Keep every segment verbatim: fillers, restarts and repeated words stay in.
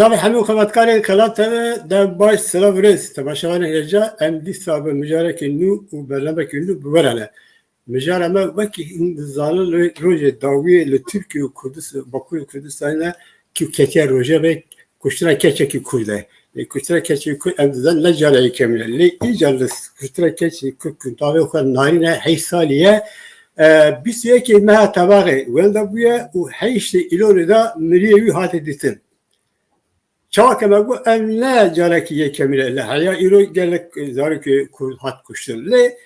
Navê hemû xebatkarên Xelat T V de baş, silav, rêz. Temaşevanên hêja, em dîsa bi mijarekî nû û bernamekî nû bi we re ne. Mijara me, wekî hûn dizanin, rojê dawiyê li Tirkiye û Kurdis-, Bakurê Kurdistanê ne, kî ketiye rojevê kuştina keçekî Kurd e. Lê kuştina keçekî Kurd, em dizanin, ne cara yekemîn e. Lê îcar li kuştina keçekî Kurd ku navê xwe Narîn e, heşt salî ye. E, bîst û yekê meha Tebaxê wenda bûye û heştê Îlonê de miriyê wî hate dîtin. Çawa ke me got, ev ne carekî yekemîn e. Li heya îro gelek zarokê Kurd hat kuştin. Lê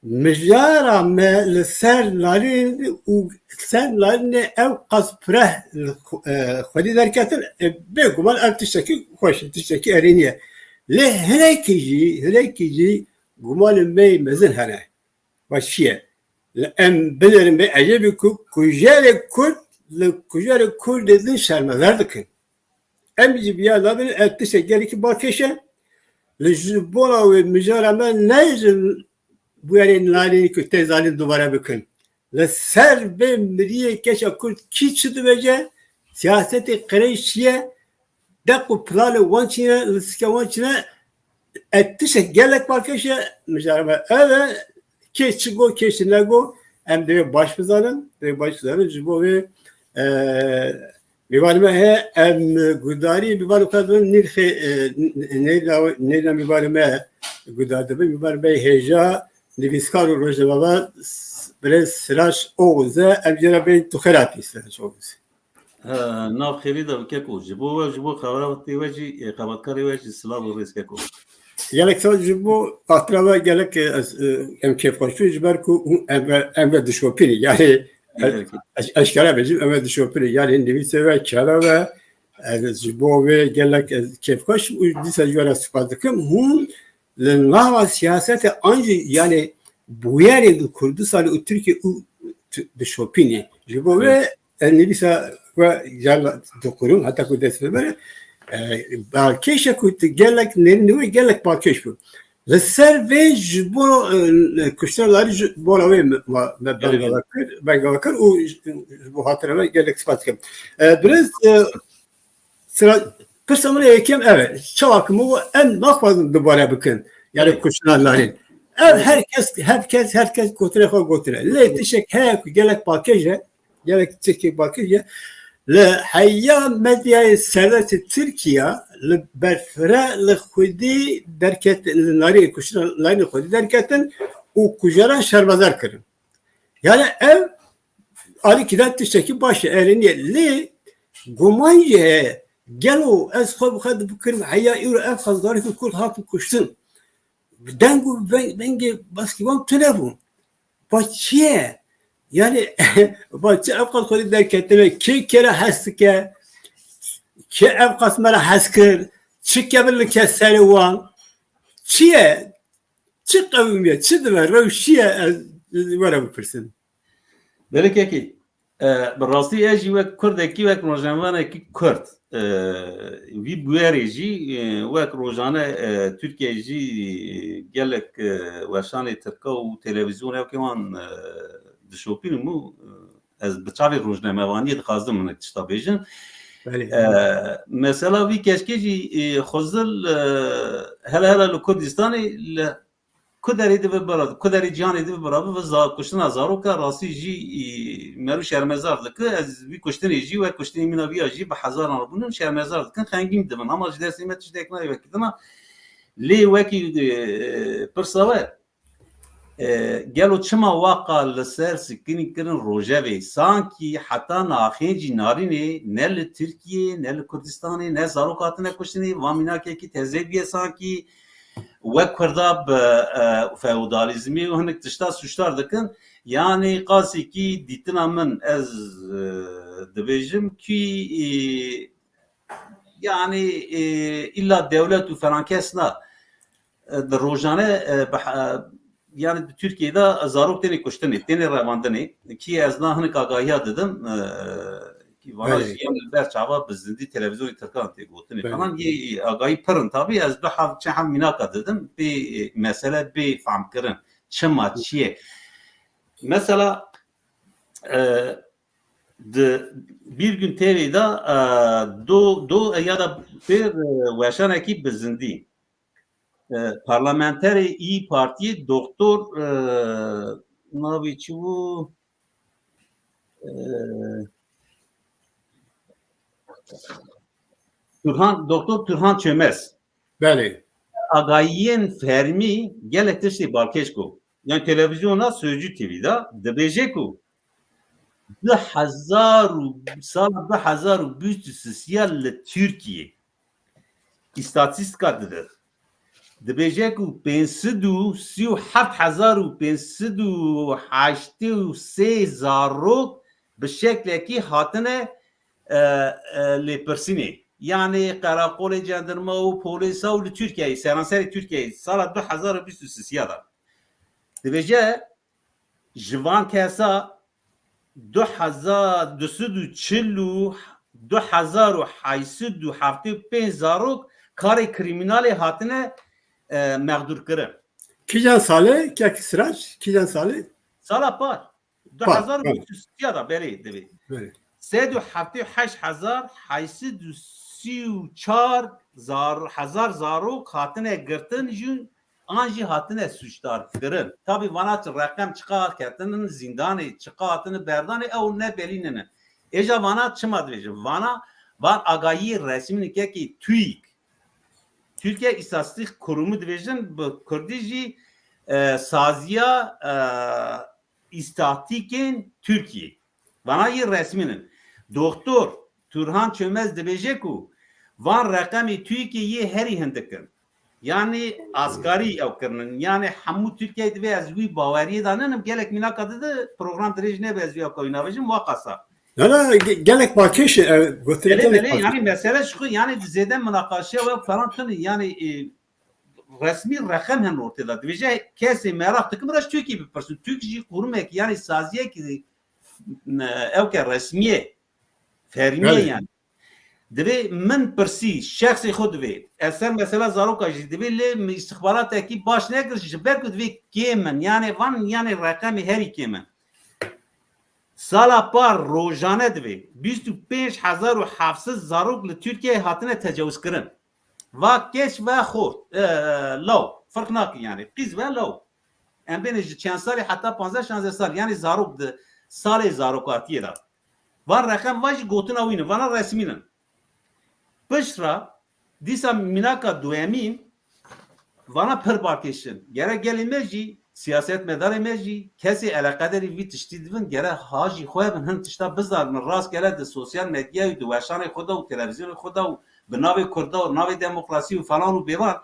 mijara me li ser Narîn û ser Narînê ew qas pireh li xwe-, e, xwedî derketin, e, bêguman ev tiştekî xweş e, tiştekî erênî ye. Lê hinekî jî, hinekî jî gumanên me yê mezin hene. Baş çi ye? Li em binêrin bê ecêbî ku kujerê Kurd li kujerê Kurdê din şermezar dikin. Em jî bi yad nabin, ev tiştek gelekî balkêş e. Li ji bona wê mijara me ne ji bûyerên Narînê ku tê zanîn dubare bikin. Li ser vê miriyê keça Kurd kî çi dibêje, siyasetê qirêj çi ye, deq û planê wan çi ne, lîstika wan çi ne, ev tiştek gelek balkêş e, mijara me ev e, kê çi got, kê çi negot, em divê baş bizanin, divê baş bizanin, ji bo vê, e, Mîvanê me heye, em guhdarî mîvanê xwe dibin, nîrxê, e, n-, n-, nêrîna, nêrîna mîvanê me guhdar dibin. Mîvanê me hêja nivîskar û rojnamevan birêz Sirac Oğuz e. Em jê re bên tu xêr hatî Sirac Oğuz. He, nav xêrî de bi keko. Ji bo we, ji bo xebatê we jî, e, xebatkarê we jî silav û rêz keko. Gelek sağ ol ji bo xatira we, gelek, e, ez, e, em kêfxweş bûn ji ber ku hûn em ve, em ve dişopînî. Yani, Gelek. ez, eşkere bêjim, em ve dişopînî. Yani, nivîsê we, kera we, ez ji bo wê gelek ez kêfxweş û dîsa ji we re spas dikim. Hûn li nava siyasete an jî, yani, bûyerê di Kurdistanê û Tirkiye û t-, dişopînî. Ji bo wê, Evet. e, nivîsa we gel dikurim, heta ku dest pê bere, e, balkêş e ku tu gelek nêrînê wê gelek balkêş bû. Li ser vê ji bo, e, kuştina Narîn ji bo wê me, me, me Evet. bengava kir, bengava kir û ji, ji bo hatira me gelek spas dikim. E, birêz, e, Sira, pirsa min a yekem ev e. Çawa ku min got, em naxwazin dubare bikin. Yani Evet. kuştina Narîn. Ev Evet. her kes, her kes, her kes gotinê xwe gotine. Lê Evet. tiştek heye ku gelek balkêş e, gelek tiştekî balkêş e. Li heya medyayê serdestê Tirkiye li berfireh li xwedî derket, li Narînê, kuştina Narînê xwedî derketin û kujeran şermezar kirin. Yani ev alîkî de tiştekî baş e, erênî ye. Lê guman jî heye. Gelo ez xwe bi xwe difikirim, heya îro ev qas zarokê Kurd hatin kuştin. Deng û veng-, vengê baskî wan tune bûn. Ba çi ye? Yani, ba çi ev qas xwedî derketine? Kê kê re hez dike? Kê ev qas me re hez kir? Çi kevin li kes serê wan? Çi ye? Çi qewimiye, çi dibe, rewş çi ye, ez, ez were bipirsim. Belê kekî, e, bi rastî ez jî wek Kurdekî, wek rojnamevanekî Kurd, e, vî bûyerê jî, e, wek rojane, e, Tirkiye jî gelek, e, weşanê Tirka û televîzyonê wekî wan, e, dişopînim û, e, ez bi çavê rojnamevaniyê dixwazim hinek tişta bêjim. Belê. E, mesela vî keşkê jî, e, Xizil, e, hele hele li Kurdistanê li ku derê dibe bira, ku derê cîhanê dibe bira, bi za-, kuştina zaroka rastî jî, e, merû şermezar dike. Ez vî kuştinê jî wek kuştinê mîna viya jî bi hezaran bûnin şermezar dikin, xengîn dibin. Ama ji destê me tiştek nayê wekî dina. Lê wekî, e, pirsa we, E, gelo çima waqa li ser sikinî kirin rojevê? Sankî heta naxê jî Narînê ne li Tirkiyê, ne li Kurdistanê, ne zarok hatine kuştinê, va mînakekî teze bûye sankî wek Kurda bi, e, feodalîzmê û hinek tişta sûcdar dikin. Yanî qasikî dîtina min ez, e, dibêjim kî, e, Yanî, e, îlla dewlet û falan kes na. E, di rojane, e, bi he-, yanî di Tirkiyê de zarok têne kuştinê, têne revandinê. Kî ez na hinek agahiya didim, e, kî vana Belê. jî yanî li ber çava bi zindî televîzyonê Tirkan tê gotinê Belê. falan. Yê agahî pir in tabî, ez du hev, çend hev mînaka didim, bê, e, mesele bê fehmkirin. Çima, çi ye? Mesela, e, Di Bir Gün T V'da, e, do, do, e, ya da pêr, e, weşanekî bi zindî. E, parlamenterê İYİ Partiyê doktor, e, navê çi bû? E, Turhan, doktor Turhan Çömez. Belê. Agahiyên fermî gelek tiştê balkêş got. Yani televizyona Sözcü T V'da dibêje ku du hezar û, sala du hezar û bîst û sisiya li Tirkiyê îstatîstika dide. Dibêje ku pênc sed û sî û heft hezar û pênc sed û heştê û sê zarok bi şeklekî hatine, e, e, lêpirsînê. Yani qereqolê cendirma û polîsa û li Tirkiyeyê, seranserê Tirkiyeyê sala du hezar û bîst û sisiya de. Dibêje ji van kesa du hezar, du sed û çil û du hezar û heşt sed û heftê û pênc zarok karê krîmînalê hatine, e, mexdûrkirin. Kîjan salê? Kek Sirac, kîjan salê? Sala par. Par, du hezar û bîst û sê ya da belê divê. Belê. Sed û heftê û heşt hezar heşt sed û sî û çar zar-, hezar zarok hatine girtin jî an jî hatine sûcdar kirin. Tabî vana çi reqem çiqa ketinin zîndanê, çiqa hatine berdanê, ew ne belî nine. Êja vana çima dibêjin? Vana van agahiyê resmî nikekî TÜİK, Türkiye İstatistik Kurumu dibêjin, bi kurdî jî, e, saziya, e, îstatîkên Tirkiyê. Vana yê resmî nin. Doktor Turhan Çömez dibêje ku van reqemê TÜİKê yê herî hindik in. Yani asgarî ew kirinin. Yani hemû Tirkiyeyê divê ez wî baweriyê de ninim. Gelek mînaka dide program dirêj nebe ez wî ew kawî navêjim. Wa qasa. Na, na, ge-, gelek balkêş e, gotinê Belê, gelek belê, balkêş. Yani mesele ji xwe, yani zêde minaqaşe we falan tune, yani, e, resmî reqem hene ortê de. Dibêje kesê meraq dikim re ji TÜİKê bipirsin. TÜİK jî qurumek, yani saziyek, e, ew ke resmiyê, fermiyê Belê. Yani. Divê min pirsî, şexsê xwe divê. Ez ser mesela zaroka jî divê lê min îstixbaratekî baş nekir ji ber ku divê kêm in. Yani van, yani reqemê herî kêm in. Sala par rojane divê bîst û pênc hezar û heft sed zarok li Tirkiyeyê hatine tecawizkirin. Va keç ve xort, e, law, ferq nake yani. Qîz ve law. Em bêne ji çend salê heta panzdeh şanzdeh sal, yani zarok di salê zarokatiyê de. Van reqem va jî gotina wî ne, vana resmî ne. Pişt re dîsa mînaka duyemîn, vana pir balkêş in. Gere gelê me jî, siyasetmedarê me jî, kesê eleqederî vî tiştî dibin, gere ha jî xwe bin hin tişta bizanibin. Rastgele di sosyal medyayê û di weşanê xwe de û televîzyonê xwe de û bi navê Kurda û navê demokrasî û falan û bêvan,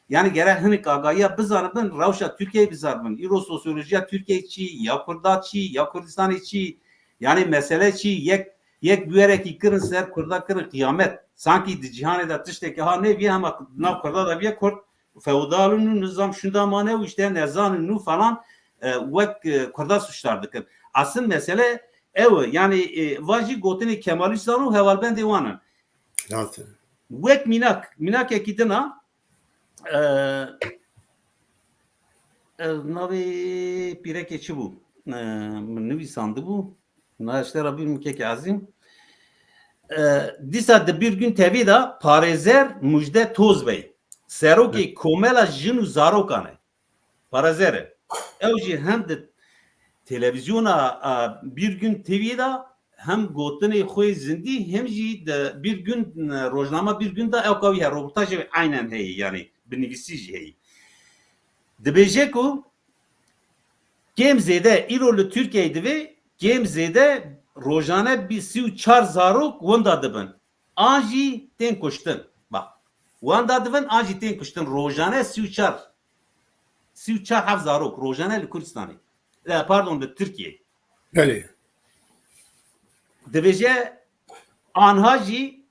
yani gere hinek agahiya bizanibin, rewşa Tirkiyeyê bizanibin. Îro sosyolojiya Tirkiyeyê çi, ya Kurda çi, ya Kurdistanê çi, yani mesele çi, yek, yek bûyerekî kirin ser Kurda kirin qiyamet. Sanki di cîhanê de tiştekî ha neviye, hema nav Kurda de viye Kurd feodal in û nizam şunda mane û işte nezan in û falan, e, wek, e, Kurda suçdar dikin. Asıl mesele ew e, yani, e, va jî gotinê Kemalîstan û hevalbendê wan in. Rast e. Wek mînak, mînakekî din a, e, e, navê pîrekê çi bû? E, min nivîsandibû. Na işte Rabbim kekê ezîm. E, dîsa di Bir Gün T V de parêzer Mujde Tozbey, serokê Komela Jin û Zarokan e. Parêzer e. Ew jî hem di televîzyona, a, Bir Gün T V de hem gotinê xwe zindî, hem jî di Bir Gün, e, rojnama Bir Gün de ew kawî heye, roportajê aynen heye, yani bi nivîsî jî heye. Dibêje ku kêm zêde îro li Tirkiyeyê divê, kêm zêde rojane bî sî û çar zarok wenda dibin. An jî tên kuştin. Bak, wenda dibin, an jî tên kuştin. Rojane sî û çar, sî û çar heb zarok rojane li Kurdistanê. E, pardon, li Tirkiyeyê. Belê. Dibêje anha jî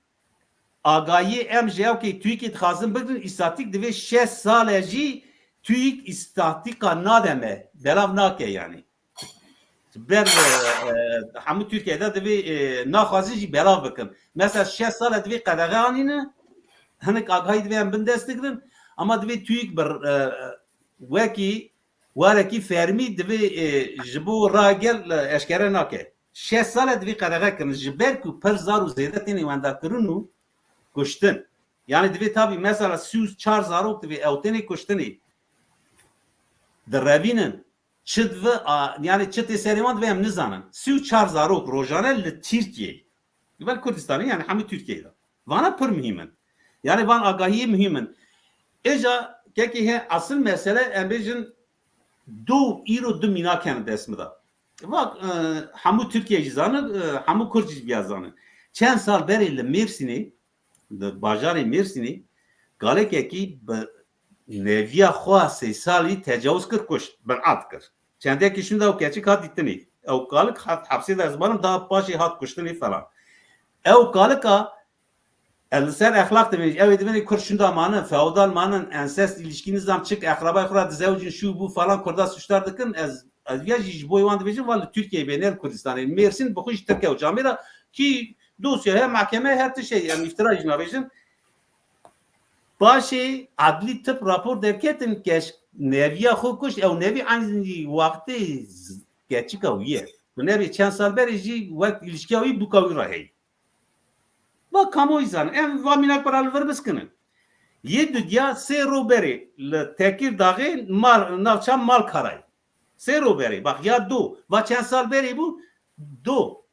agahiyê em ji ewkê TÜİKê dixwazin bigirin, îstatîk divê şeş sal e jî TÜİK îstatîka nade me, belav nake yani. Ber, e, e, hemû Tirkiyeyê de divê, e, naxwazin jî belav bikin. Mesela şeş sal e divê qedexe anîne, hinek agahî divê em bin dest digirin, ama divê TÜİK bir, e, wekî warekî fermî divê, e, ji bo ragel, e, eşkere nake. şeş sal e divê qedexe kirin. Ji ber ku pir zar û zêde têne wendakirin û kuştin. Yani divê tabî mesela sî û çar zarok divê ew têne kuştinê direvînin. Çi divi, a, yani çi tê serê wan divê em nizanin. Sî û çar zarok rojane li Tirkiyeyê. Li ber Kurdistanê yani hemû Tirkiyeyê de. Vana pir muhîm in. Yani van agahiyê muhîm in. Êca kekê he esil mesele em bêjin do îro du mînak hene dest min de. Vak, e, hemû Tirkiye jî zanin, e, hemû Kurd jî viya zanin. Çend sal berê li Mêrsînê, li bajarê Mêrsînê, galekekî bi neviya xwe sê salî tecawuz kir, kuşt, binat kir. Çendekî şûnda û keçik hat dîtinê. Ew kalik hat hepsê de, ez barim da paşê hat kuştinê falan. Ew kalika, ez li ser exlaq dibêjim, ew ê dibêjin Kurd şûnda manin, feodal manin, ensest, ilişkî nizam çik, exrabayê xwe re dizewicin, şû bû falan, Kurda suçdar dikin, ez, ez viya jî ji bo wan dibêjim, va li Tirkiyeyê bê, ne li Kurdistanê. Mêrsîn bi xwe jî Tirk e û camêra kî dosya heye, mehkeme, her tişt heye, em îftira jî nabêjin. Paşê edlî tip rapor derketin, keç neviya xwe kuşt, ew nevî eynî wextê z-, keçika wî ye. Tu nebê çend sal berê jî wek ilişkiya wî bûka wî re heyî. Va kamuoyî zanin. Em va mînak bira li vir biskinin. Yê dudiya sê ro berê li Tekîrdaxê mal, navça Malkarayê. Sê ro berê. Bak ya do. Va çend sal berê bû? Do.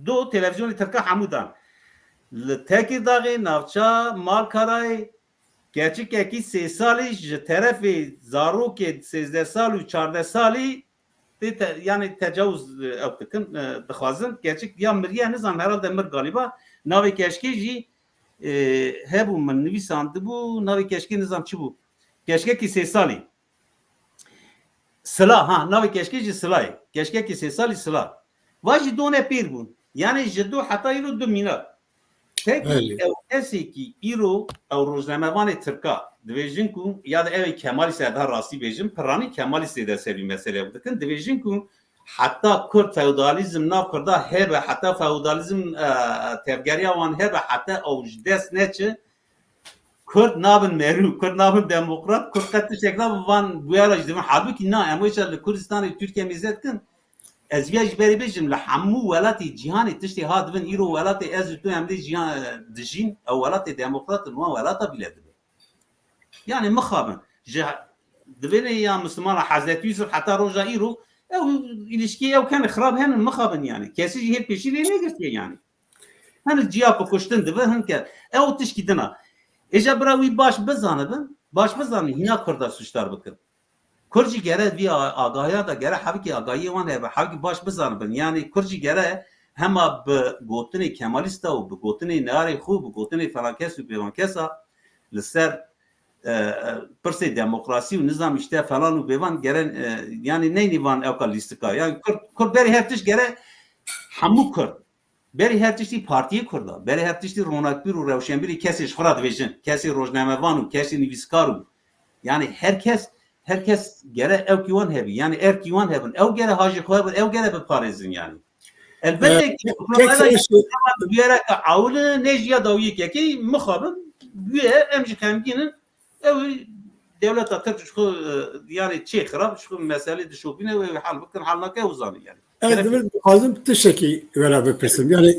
Do, televîzyonê Tirka hemû dan. Li Tekîrdaxê navça Malkarayê keçikekî sê salî ji terefê zarokê sêzdeh sal û çardeh salî tê te-, yani tecawuz, e, ew dikin, e, dixwazin. Keçik ya miriye, nizam herhalde mir galiba. Navê keçikê jî, e, hebû, min nivîsandibû, navê keçikê nizam çi bû. Keçikekî sê salî. Sila, ha, navê keçikê jî Sila ye. Keçikekî sê salî Sila. Va jî done pêr bûn. Yani ji do heta îro du mînak. Peki Belê. Ew kesê kî îro ew rojnamevanê Tirka dibêjin ku ya da ew ê Kemalîst e, daha rastî bêjim, piranî Kemalîstê de ser vî meselê ew dikin. Dibêjin ku heta Kurd feodalîzm nav Kurda hebe, heta feodalîzm, e, tevgeriya wan hebe, heta ew ji dest neçe, Kurd nabin merû, Kurd nabin demokrat, Kurd qet tiştek nabin van bûyera jî dibin. Halbûkî na, em wêşa li Kurdistanê Tirkiye mêze dikin. Ez viya ji berê bêjim, li hemû welatê cîhanê tiştê ha dibin, îro welatê ez û tu em lê jiyan, dijîn, ew welatê demokrat in, wan welata bîle dibin. Yani mixabin. Ji divênê ya Mislimana Hezretî Yusuf heta roja îro, ew îlişkiyê ew kene xirab henin, mixabin yani. Kesî jî hêl pêşî lê negirtiye yani. Hin ciya ku kuştin dibe, hin ke. Ew tişkî din a. Êja bira wî baş bizanibin, baş bizanibin, hîna Kurda suçdar bikin. Kurd jî gere vî a-, agahiya de gere hevkî agahiyê wan hebe, hevkî baş bizanibin. Yani Kurd jî gere hema bi gotinê Kemalîsta û bi gotinê neyarê xwe, bi gotinê felankes û pêvankesa li ser, e, e, pirsê demokrasî û nizam işte falan û bêvan gere, e, yani neynî van ewka lîstika. Yani Kurd, Kurd berî her tişt gere hemû Kurd. Berî her tiştî partiyê Kurda, berî her tiştî ronakbîr û rewşenbîrî kesê ji xwe re dibêjin, kesê rojnamevan û kesê nivîskar û, yani her kes, her kes gere ewkî wan hebî, yani erkî wan hebin, ew gere hajê xwe hebin, ew gere biparêzin yani. Elbette ki, kesê bûyereke ewil e, ne jî ya dawiyekekê mixabin, bûye em jî xemgîn in, Ew dewleta Tirk ji xwe, e, yani çê xirab, ji xwe meselê dişopîne û ew hal bikin, hal nake ew zanin yani. Ez Gerek dibir dixwazim tiştekî we re bipirsim. Yani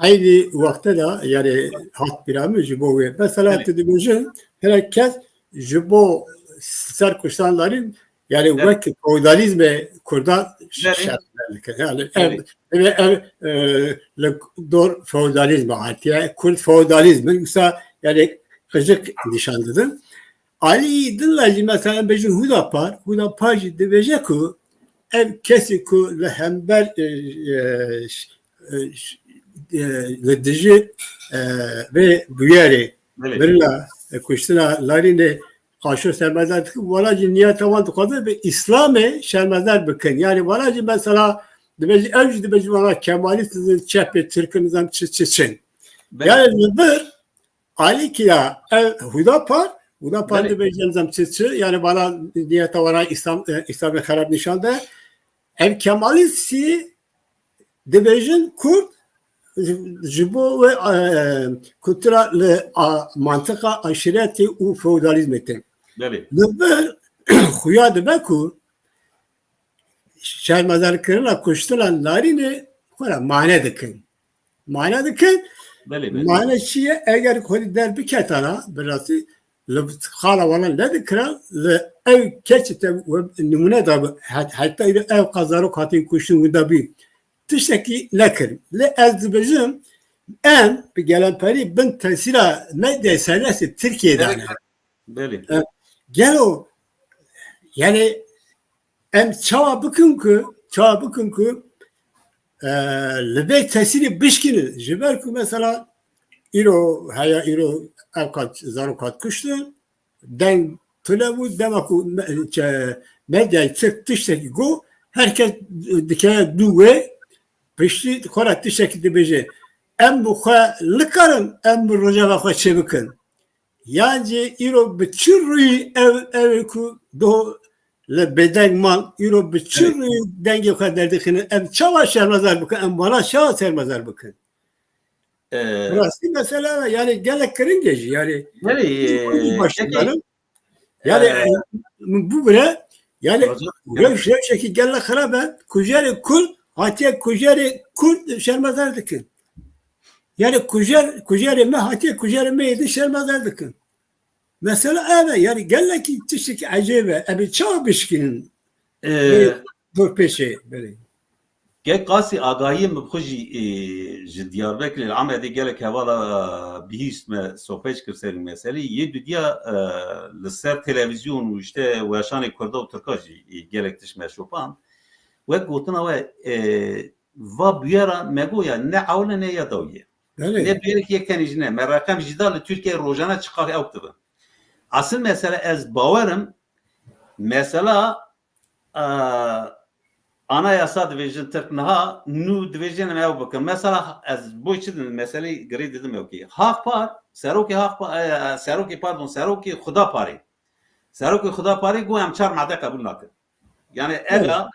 eynî wexte de yani hat bîra min ji bo wê. Mesela Evet. tu dibêjin, hinek kes ji bo ser kuştan darîn, yani Evet. wek feodalîzmê Kurdan Evet. şermezar dike. Yani ev, Evet. ev, ev, e, li dor feodalîzme hatiye. Kurd feodalîzm in. Mesela yani qijik nîşan didin. Alî din ve jî mesela em bêjin Hudapar, Hudapar jî dibêje ku ev kesî ku li hember, e, e, ş-, e, ş-, e, li dijî, e, vê bûyerê Belê. birina, e, kuştina Larînê Qaşo şermezar dikin, wala jî niyeta wan dixwaze bi Îslamê şermezar bikin. Yani wala jî mesela dibêjin, ew jî dibêjin wala Kemalîst in, çepê Tirk in, nizam çi çi çin. Belê. Yani li vir Alîkî ya, ev Hudapar, Hudapar Belê. dibêje nizam çi çi, yani bana niyeta wana Îslam, e, Îslamê xerab nîşan de. Ev Kemalîstî dibêjin Kurd ji, ji bo wê, e, kultura li a, mantiqa aşîretê û feodalîzmê tê. Belê. Li vir xuya dibe ku şermezarkirina kuştina Narînê xwe re mane dikin. Mane dikin. Belê, belê. Mane çi ye? Eger xwedî derbiketana, bi rastî li xala wana nedikira, li ew keçî te we nimûne da bi, het-, heta îro ew qazarok hatin kuştin winda bî. Tiştekî nekir. Lê ez dibêjim, em bi gelemperî bin tesîra medyayê serbestê Tirkiyê de ne. Belê. E, gelo, yani, em çawa bikin ku, çawa bikin ku, e, li vê tesîrê bişkînin? Ji ber ku mesela îro heya, îro ev qat zarok hat kuştin, deng tune bû, dema ku me-, çe-, medyayê Tirk tiştekî got, her kes dikeve dû wê, piştî xwe re tiştekî dibêje. Em bi xwe nikarin, em bi rojeva xwe çêbikin. Yan jî îro bi çi rûyî ev, ew ê ku doh li bêdeng man, îro bi çi Evet. rûyî dengê xwe derdixînin? Em çawa şermezar bikin? Em wana çawa şermezar bikin? Ee, Rastî mesele ev e, yani gelek kiringe jî, yani Belê, ee, başlanan. Yani, ee, e, bu bile, yani, Hocam, rewş, rewşekî gelek xirab e, kujerê Kurd, hatiye kujerê Kurd şermezar dikin. Yani kujer, kujerê me hatiye kujerê me yê din şermezar dikin. Mesela ev e, yani gelekî tiştekî ecêb e, em ê çawa bişkînin? Ee, Vê dorpêçê, belê. Kek Qasî, agahiyê min bi xwe jî, ê, ji Diyarbekirê li Amedê gelek hevala bihîst, me sohbet kir ser vî meselê. Yê dudiya, e, li ser televîzyon û işte weşanê Kurda û Tirka jî, ê, gelek tişt me şopand. Wek gotina we, e, va bûyera me got ya ne ewil e ne ya dawiyê. Belê. Ne bûyerek yek tenê jî ne. Me reqem jî da li Tirkiyeyê rojane çiqas ew dibe. Asil mesele ez bawerim, mesela, e, anayasa dibêjin Tirk niha, nû dibêjin em ew bikin. Mesela ez bo çi din meselê girê didim ew kê. Haqpar, serokê Haqpar, e, serokê, pardon, serokê Xudaparê. Serokê Xudaparê got em çar made qebûl nakin. Yani Evet. ega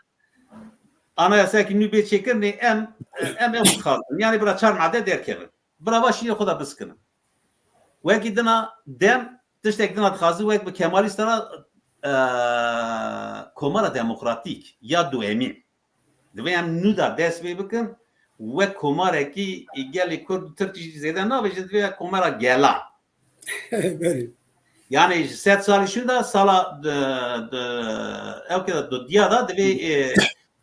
anayasayekî nû bê çêkirinê em, em ew dixwazin. Yani bira çar made derkevin. Bira va şînê xwe de biskinin. Wekî dina dem, tiştek dina dixwazi wek bi Kemalîsta re, e, Komara Demokratîk ya duemîn. Divê em nû de dest pê bikin, wek komarekî gelê Kurd û Tirk jî zêde nabêjin, divê wek komara gelan. Belê. Yani ji sed salî şûnda sala di, di, ew ke di diya da divê, e,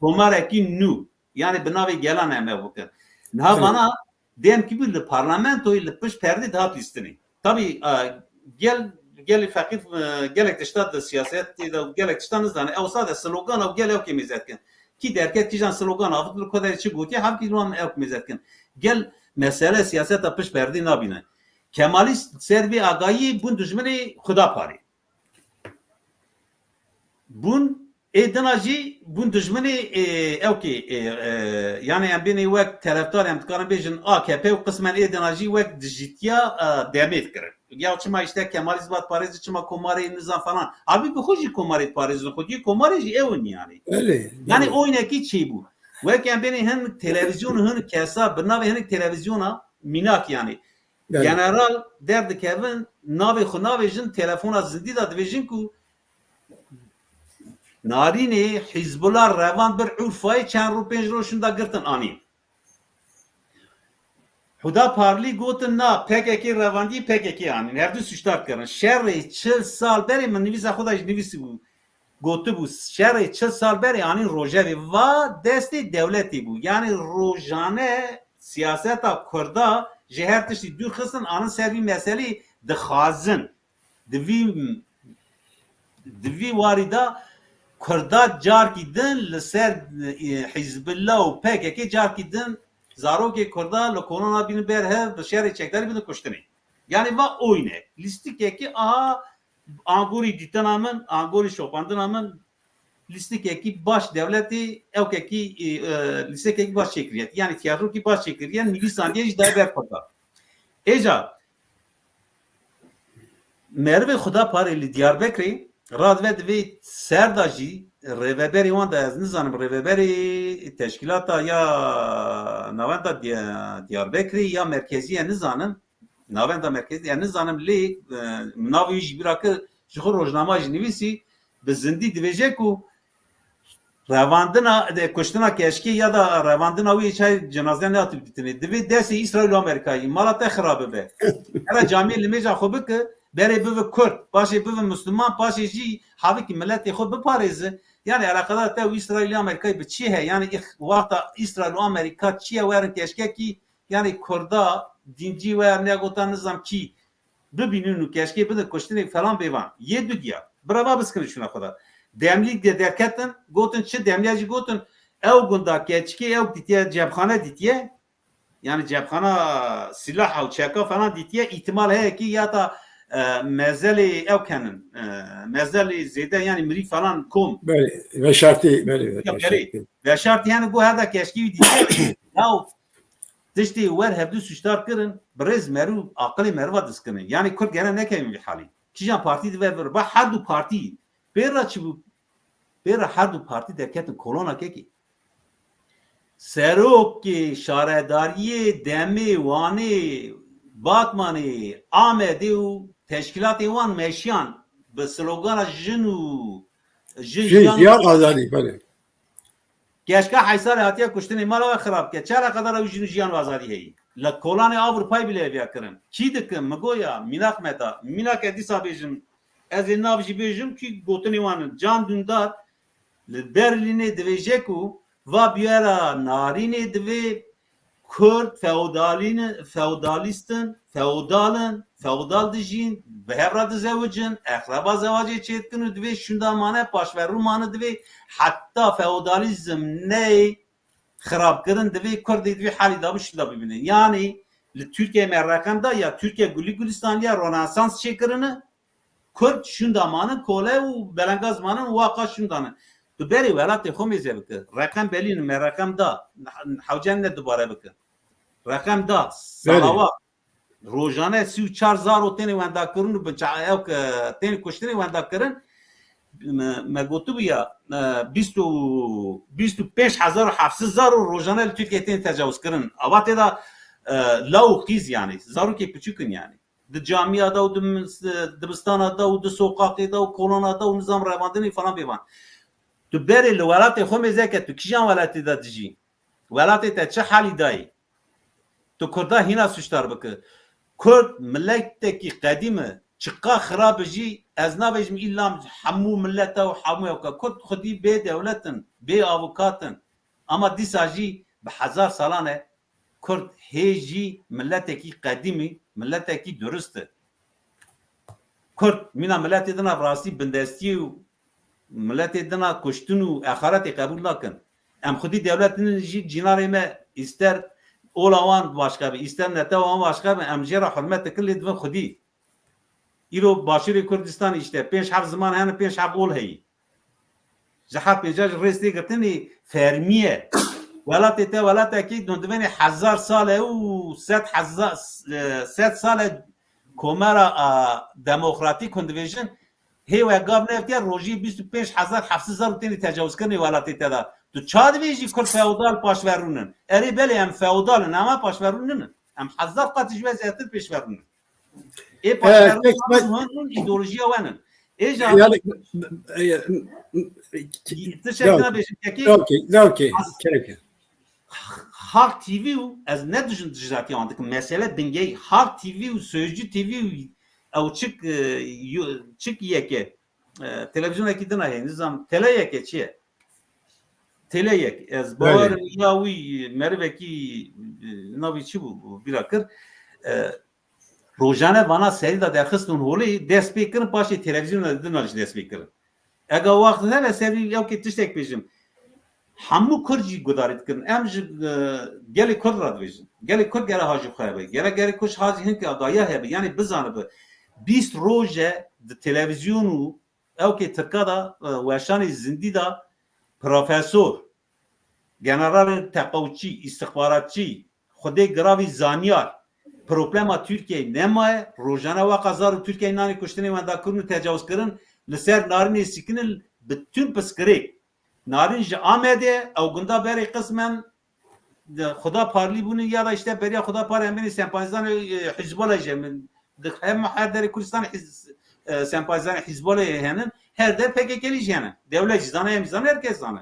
komarekî nû. Yani bi navê gelan em ev bikin. Niha Evet. vana Demkî bû li parlamentoyê li pişt perdê dihat lîstinê. Tabî, e, gel, gelê feqîr, e, gelek tişta di siyasetê de û gelek tişta nizane. Ew sade slogana û gel ew kê mêze dikin. Kî derket kîjan slogan avit li ku derê çi gotiye, hevkî li wan ew mêze dikin. Gel mesele siyaseta pişt perdê nabîne. Kemalîst ser vê agahiyê bûn dijminê Xudaparê. Bûn ê dina jî bûn dijminê, ê, ew kê, ê, e, yani em bênê wek terefdar em dikarin bêjin A K P û qismen ê dina jî wek dijîtiya, e, demê dikirin. Ya çima işte Kemalîst va diparêzin, çima komarê nizan falan. Abi bi xwe jî komarê diparêzin, xwediyê komarê jî ew in yani. Öyle, Yani öyle. Oynekî çêbû. Wek em bênê hin televîzyon, hin kesa, bi navê hinek televîzyona mînak yani. Yani. General derdikevin, navê xwe navêjin, telefona zindî de dibêjin ku Narînê Hizbullah revand bir Urfayê çend roj pênc roj şûnda girtin anîn. Huda Parlî gotin na P K K revandî P K K anîn. Hevdu suçdar kirin. Şerê çil sal berê min nivîsa xwe de jî nivîsî bû. Gotibû, şerê çil sal berê anîn rojevê. Va destê dewletê bû. Yani rojane siyaseta Kurda ji her tiştî dûr xistin, anin ser vî meselî dixwazin. Di vî, di vî warî de Kurda carkî din li ser, e, Hizbullah û P K K carkî din zarokê Kurda li kolona bînin ber hev, bi şerê çekdarî bidin kuştinê. Yani va oyne. Lîstikekî aha Angorî dîtina min, angorî şopandina min, lîstikekî baş dewletê, ewkekî, e, e, lîstikekî baş çêkiriye. Yani tiyatrokî baş çêkiriye, nivîsandiye jî daye ber xwe de. Êca, merivê Xuda parê li Diyarbekirê, radive divê ser de jî rêveberê wan de, ez nizanim, rêveberê teşkîlata ya navenda Diya-, Diyarbekirê ya merkezî ye nizanim, navenda merkezî, yani nizanim lê, e, navê wî jî bîra kir, ji xwe rojnama jî nivîsî, bi zindî dibêje ku Revandina, de, kuştina keşkê ya da revandina wî çay cenaze nehatî dîtinê. Divê destê Îsraîl û Amerîkayê mala te xirab bibe. Hera camiyê limêja xwe bike, berê bive Kurd, paşê bive Müslüman, paşê jî havîkî miletê xwe biparêze. Yani eleqedara te û Îsraîl û Amerîkayê bi çi heye? Yani îx-, wexta Îsraîl û Amerîka çi ye werin keşkekî, yani Kurda, dîncî we ya negotan nizam kî bibînin û keşkê bidin kuştinê falan bêvan. Yê du diya. Birava biskirin şuna xwe de. Demlîk de derketin, gotin çi demliya jî gotin, ew gunda keçikê ew dîtiye, cebxane dîtiye. Yani cebxana silah û çeka falan dîtiye. Îhtimal heye ki ya da, e, mezelê ew kenin. E, mezelê zêde yani mirî falan kom. Belê, veşartî, belê, ya, veşartî. Belê. Veşartî yani go heda keşkî wî dîtiye. Ya tiştê wer hevdu suçdar kirin, bi rêz merû aqilê merva diskinin. Yani Kurd gere nekevin vî halî. Kîjan partî dive vir. Ba her du partî. Pêra çi bû? Pêra her du partî derketin kolona kekê. Serokê şaredariyê demê Wanê, Batmanê, Amedê û teşkîlatê wan meşiyan bi slogana jin û jin Jin, jiyan jiyan, azadî, belê. Keşka Heysalê hatiye kuştinê mala we xirab ke. Çi eleqedara wî jin û jiyan û azadî heyî? Li kolanê Avrupayê bile ev ya kirin. Kî dikin? Mi goya, mînak me da. Mînake dîsa bêjim. Ez ê nav jî bêjim ki gotinê wan in. Can Dündar li Berlînê dibêje ku va biyara narînê divê Kurd feodalîn, feodalîst in, feodal in, feodal dijîn, bi hev re dizewicin, eqreba zewacê çêdikin û divê şûnda mane, paşverû mane divê heta feodalîzm neyê xirabkirin, divê Kurdê divê halî da bi şûnda bibînin. Yanî li Tirkiye me reqem da ya Tirkiye gulî gulîstan ya Rönesans çêkirine, Kurd şûnda manin, kole û belengaz manin û waqa şûnda ne. Tu berê welatê xwe mêze bike. Reqem belî me reqem da. Hewce ne dubare bike. Reqem da. Belê. Salavat. Rojane sî û çar zaro têne wendakirin û bi ça-, ew ke têne kuştinê wendakirin. Me, me gotibû ya, e, bîst û, bîst û pênc hezar û heft sed zaro rojane li Tirkiye têne tecawizkirin. Ava tê da, e, law û qîz yani. Zarokê piçûk in yani. Di camiya de û di mis-, dibistana de û di soqaqê de û kolona de û nizam revandinê falan bêvan. Tu berê li welatê xwe mêze ke tu kîjan welatê de dijî? Welatê te çi halî dayî? Tu Kurda hîna suçdar bike. Kurd miletekî qedîm e. Çiqa xirab e jî ez nabêjim îlla hemû milete û hemû ewka. Kurd xwedî bê dewlet in, bê avukat in. Ama dîsa jî bi hezar salan e Kurd hê jî miletekî qedîmî, miletekî durist e. Kurd mîna miletê dina bi rastî bindestiyê û miletê dina kuştin û exaretê qebûl nakin. Em xwedî dewlet din jî cînarê me îster ola wan başqa be, îster netewa wan başqa be, em jê re hurmet dikin lê divin xwedî. Îro Başûrê Kurdistanê îşte pênc heft ziman hene, pênc heft ol heyî. Ji her pênca jî rêz tê girtinî fermî ye. Welatê te welatekî dundivênê hezar sal e û sed hezar, e, sed sal e komera, a, demokratîk hûn dibêjin. Hê we gav nevtiye rojî bîst û pênc hezar heft sed zar û tênî tecawizkirinê welatê te de. Tu ça dibêjî Kurd feodal paşverûn in? Erê belê em feodal in ama paşverûn nin. Em hezar qat ji we zêdetir pêşverûn in. Ê E, paşverûn tek hûn, hûn îdeolojiya wen in. Ê ji yani, e, tiştek ya, dina bêjim kekê. Okey, ya, okey. As- Kerem, kerem. Halk T V û ez ne dijin dijatiya wan dikim. Mesele bingehî Halk T V û Sözcü T V û ew çik, e, yo-, çik yeke, e, televizyonekî dina heye, nizam, tele yeke çi ye? Tele yek. Ez Belê. Bawerim ya wî merivekî, e, navî çi bû, bîra kir. E, Rojane vana serî de derxistin holê, dest pê kirin, paşê televîzyona didin jî dest pê kirin. Ega wext hebe serî ew kê tiştek bêjim. Hemû Kurd jî gudarî dikirin. Em ji, e, gelê Kurd re dibêjin. Gelê Kurd gere hajî xwe hebe. Gere gelê Kurd hajî hinke agahiya hebe. Yani bizanibe. Bîst roj e di televîzyon û ew kê Tirka de, e, weşanê zindî de profesor, generalên teqewçî, îstixbaratçî, xwedê giravî zanyar, problema Tirkiyeyê nemaye, rojane waqa zar û Tirkiyeyê nanê kuştinê wendakirin û tecawizkirin li ser Narînê sîkinin bi tun piskirêk. Narîn ji Amedê, ew gunda berê qismen di Xuda Parlî bûnin ya da işte beriya Xuda Parlî em bênê sempatizanê, e, Hizbullah jî min. Di hem her derê Kurdistanê hiz-, e, sempatizanê Hizbullahê henin, her der P K K'lî jî henin. Dewlet jî zane, em jî zane, herkes zane.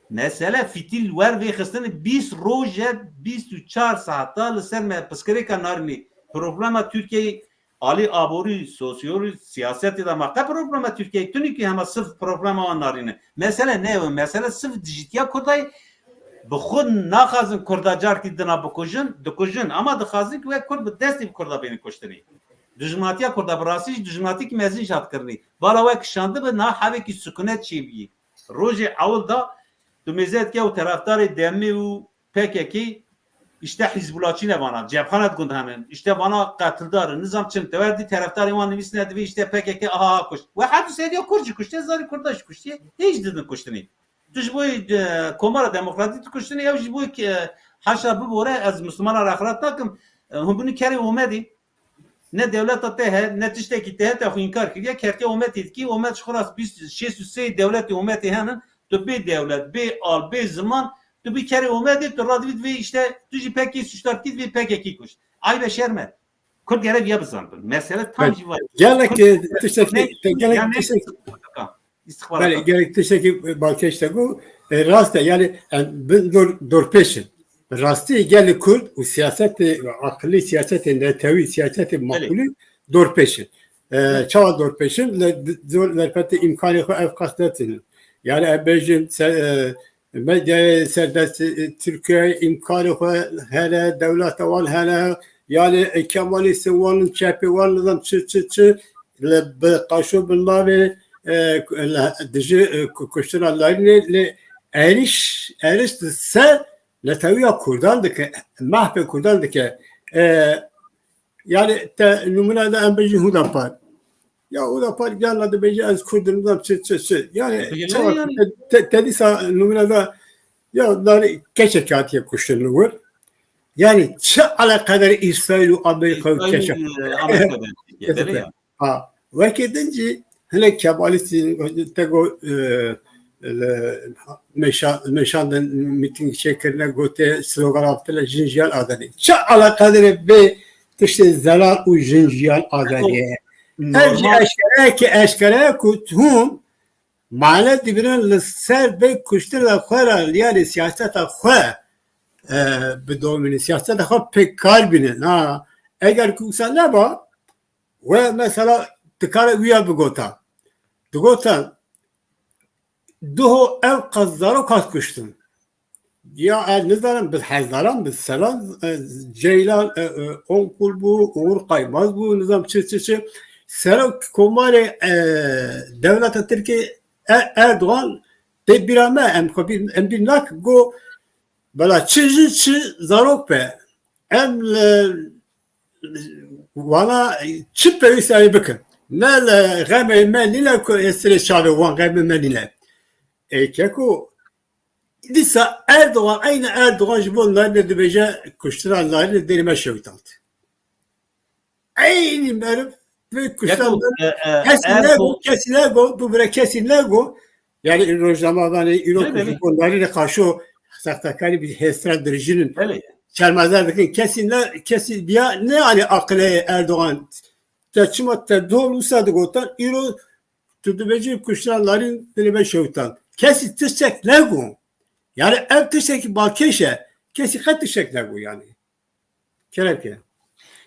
Mesele fîtîl wer vê xistinê bîst roje, bîst û çar saeta li ser me piskirêka narînê. Problema Tirkiyeyê alî aborî, sosyolojî, siyasetê de ma qe problema Tirkiyeyê tunî ki hema sirf problema wan narîne. Mesele ne ew, mesele sirf dijîtiya Kurdayê bi xwe naxwazin Kurda carkî dina bikujin, dikujin. Ama dixwazin ki wek Kurd bi destê bi Kurda bêne kuştinê. Dijminatiya Kurda bi rastî jî dijminatîkî mezin jî hat kirinê. Bala wek şandibe na hevekî sukunet çêbiyî. Rojê ewil da tu mêze dike û terefdarê demê û P K K işte Hizbulahçî ne vana, cephane di gund henin, işte vana qetildar in, nizam çin, te wer dî terefdarê wan nivîsine divê işte P K K aha aha kuşt. We hevdû sediya Kurd jî kuştiye, zarî Kurda jî kuştiye, hêj didin kuştinê. Tu ji bo, e, Komara Demokratîk dikuştinê, ew ji bo, e, haşa bibore, ez Mislimana re hexret nakim, e, hûn binî kerê Omedê, ne dewleta te he, ne tiştekî te he, te xwe înkar kiriye, kertê Omedê dikî, Omed ji xwe re bîst, şêst û sê dewletê Omedê henin, tu bê dewlet, bê al, bê ziman, tu bî kerê Omedê, tu radivî divê işte, tu jî P K K suçdar dikî, divê P K K kuşt. Aybe şerme. Kurd gerek ya bizanbin. Mesele tam Evet. jî var. Gelek, Kurd e, tiştekî, ne, te-, gelek yani tiştekî, istihbarat. Belê, gelek tiştekî, e, balkêş te got. E, rast e, yani, e, bin dor-, dorpêş in. Rastî gelê Kurd û siyasetê aqilî, siyasetê netewî, siyasetê Belê. maqulî dorpêş in. E, Evet. çawa dorpêş in? Le, di-, zor, derfetê îmkanê xwe ev qas netînin. Yani, em bêjin, se-, e, Medyayê serdest, e, Tirkiye îmkanê xwe hene, dewleta wan hene, yani, e, Kemalîstin wan, çepê wan, nizam çi, çi, çi, li bi qaşo bi navê, e, li dijî, e, ku-, kuştina Narînê lê êriş, êriş li ser netewiya Kurdan dike, mahfê Kurdan dike. E, Yani te nûmûne de em bêjin Hudapar. Ya Hudapar gel la dibêje ez Kurd im, nizam çi, çi, çi. Yani Peki, çawa yani te, te, te dîsa nûmûne de ya darî keçek hatiye kuştin li wir. Yani çi eleqedar Îsraîl û Amerîka û Îsraîl, keçek. e, Amerîka de, Keçek. belê ya. Ha, wekî din jî hinek Kemalîstî te got, e, li meşa-, meşandin, mîtîng çêkirine, gote slogan avtine jin jiyan azadî. Çi eleqedar e vê tiştê zelal û jin jiyan azadî ye? Ev jî Normal. eşkere ye ki, eşkere ye ku hûn mane dibirin li ser vê kuştina xwe re, yani siyaseta xwe, e, bidomînin, siyaseta xwe pêk kar bînin. Ha, eger ku wisa neba, we mesela dikare wîya bigota. Digotin, duho ev qas zarok hat kuştin. Ya ez nizanim, bi hezaran, bi sedan, e, Ceylan, e, e, Onkul bû, Uğur Kaymaz bû, nizam çi, çi, çi. Serok Komarê, e, dewleta Tirkiyê Er-, Erdogan tê bîra me, em xwe bîr, em bîr nakin, got, bela çi jin çi zarok be. Em li wana çi pêwîst ew ê bikin. Ne li xemê me nîne ku ê sirê çavê wan xemê me nîne. Ê keko, dîsa Erdogan, eyni Erdogan ji bo Narînê dibêje, kuştina Narînê dêrê me şewitand. Eynî meriv vê kuştan Yeko, e, e, kesî Erdogan nego, kesî nego, bibire kesî nego. Yani rojnamevanê îro Belê, ku belê. ji bo Narînê qaşo sextekarî bi hêstra dirijînin. Belê. Şermezar dikin. Kesî ne, kesî biya ne, yani aqilê Erdogan. Te çima te dol wisa digotan, îro tu dibêjî kuştina Narîn dilê me şewtan. Kesî tiştek nego. Yani ev tiştekî balkêş e. Kesî qet tiştek nego yani. Kerem ke.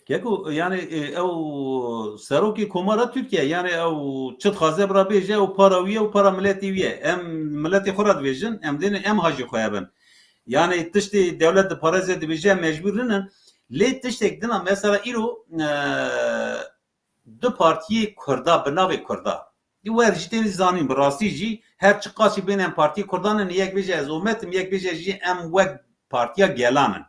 Keko, yani, e, ew serokê Komara Tirkiye, yani ew çi dixwaze bira bêje, ew para wî ye û para miletê wî ye. Em miletê xwe re dibêjin, em dêne em hajî xwe hebin. Yani tiştê dewlet diparêze dibêje, em mecbûr nînin. Lê tiştek dina, mesela îro, e, du partiyê Kurda, bi navê Kurda. Di wer jî têne zanîn, bi rastî jî her çiqas jî bên em partiyê Kurdan in, yek bêje ez Omed im, yek bêje jî em wek partiya gelan in.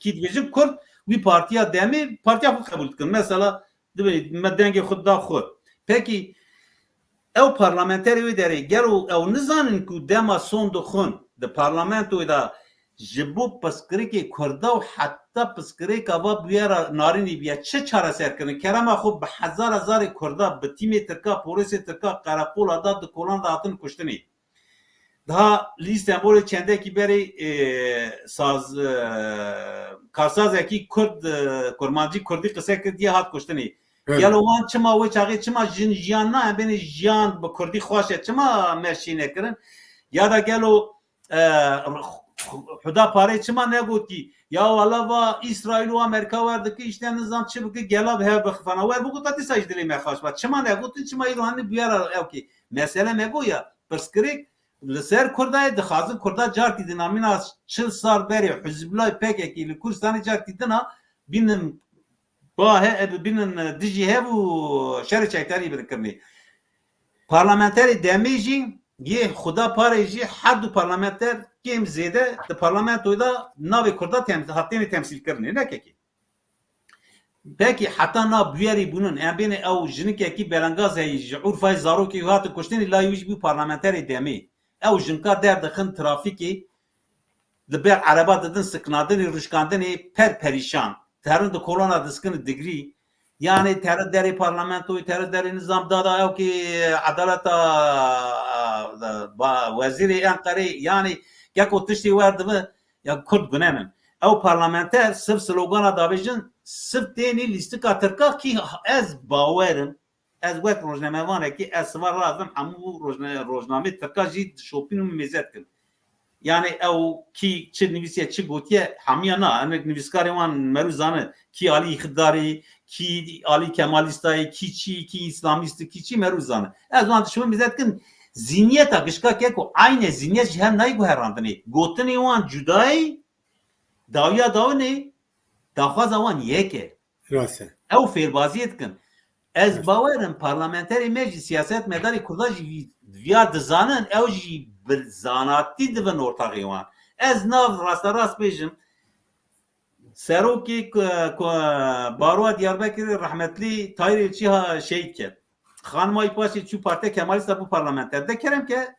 Kî dibêjin Kurd, wî partiya demê, partiya xwe qebûl dikin. Mesela, dibê me dengê xwe da xwe. Pekî, ew parlamenterê wê derê, gelo ew nizanin ku dema son dixwin di parlamentoyê de ji bo piskirêkê Kurda û heta piskirêka va bûyera Narînî bûye çi çareser kirin? Kerema xwe bi hezar hezarê Kurda, bi tîmê Tirka, polêsê Tirka, qereqola da di kolan de hatin kuştinê. Daha li Îstenbolê çendekî berê, e, saz, e, karsazekî Kurd, e, Kurmancî Kurdî qise kir diye hat kuştinê. Evet. Gelo wan çima wê çaxê çima jin jiyan na, em bênê jiyan bi Kurdî xweş e, çima me şî nekirin? Ya da gelo e, Huda parê çima negotî? Ya wala va Îsraîl û Amerîka wer dike, îşte nizam çi bike, gela bi hev bixifana. Wer bigota dîsa ji dilê me xaş ba. Çima negotin? Çima îro hani bûyera ewkê? Mesele me go ya. Pirsgirêk li ser Kurda ye, dixwazin Kurda cartî dina, mîna çil sal berê Hizbullah P K K li Kurdistanê cartî dina, bînin ba he, bînin dijî hev û şerê çekdarî birin kirinê. Parlamenterê demê jî yê Xuda parê jî her du parlamenter kêm zêde di parlamentoyê de navê Kurda tem-, hatêne temsîl kirinê. Ne kekê. Pekî heta na bûyerî bûnin, em bêne ew jinikekî belengaz heyî ji Urfayê zarokê wî hatin kuştinê, la wî jî bû parlamenterê demê. Ew jinka derdixin trafîkê, li ber ereba didin siknadinê, rûşkandinê, per perîşan. Terin di kolona diskini digrî. Yanî tere derê parlamentoyê, tere derê nizam dada ew ki edaleta, ba, wezîrê Enqerê, yanî keko tiştê wer dibi, ya Kurd gune min. Ew parlamenter sirf slogana davêjin, sirf tênî lîstika Tirka ki ez bawerim, ez wek rojnamevanekî ez siva razim hemû rojne-, rojnamê Tirka jî dişopîn û mêze dikin. Yani ew kî çi nivîsiye, çi gotiye, hemiya na. Hinek nivîskarê wan merû zane, kî alî îxtidarê, kî alî kemalîstayê, kî çi, kî îslamîst, kî çi merû zane. Ez wan dişopîn mêze dikin. Zîniyeta gişka keko, aynê zîniyet ji hev nayê guherandinê. Gotinê wan cudayê, dawiya dawinê, daxwaza wan yek e. Rast e. Ew fêrbaziyê dikin. Ez, rast, bawer im parlamenterê me jî, siyasetmedarê Kurda jî vî-, viya dizanin, ew jî bi zanatî divin ortaxê wan. Ez nav rasterast bêjim, serokê ku, ku, baroya Diyarbekirê rehmetlî Tahîr Elçî ha şehîd ket. Xanima wî paşê çû Partiya Kemalîst de bû parlamenter. De kerem ke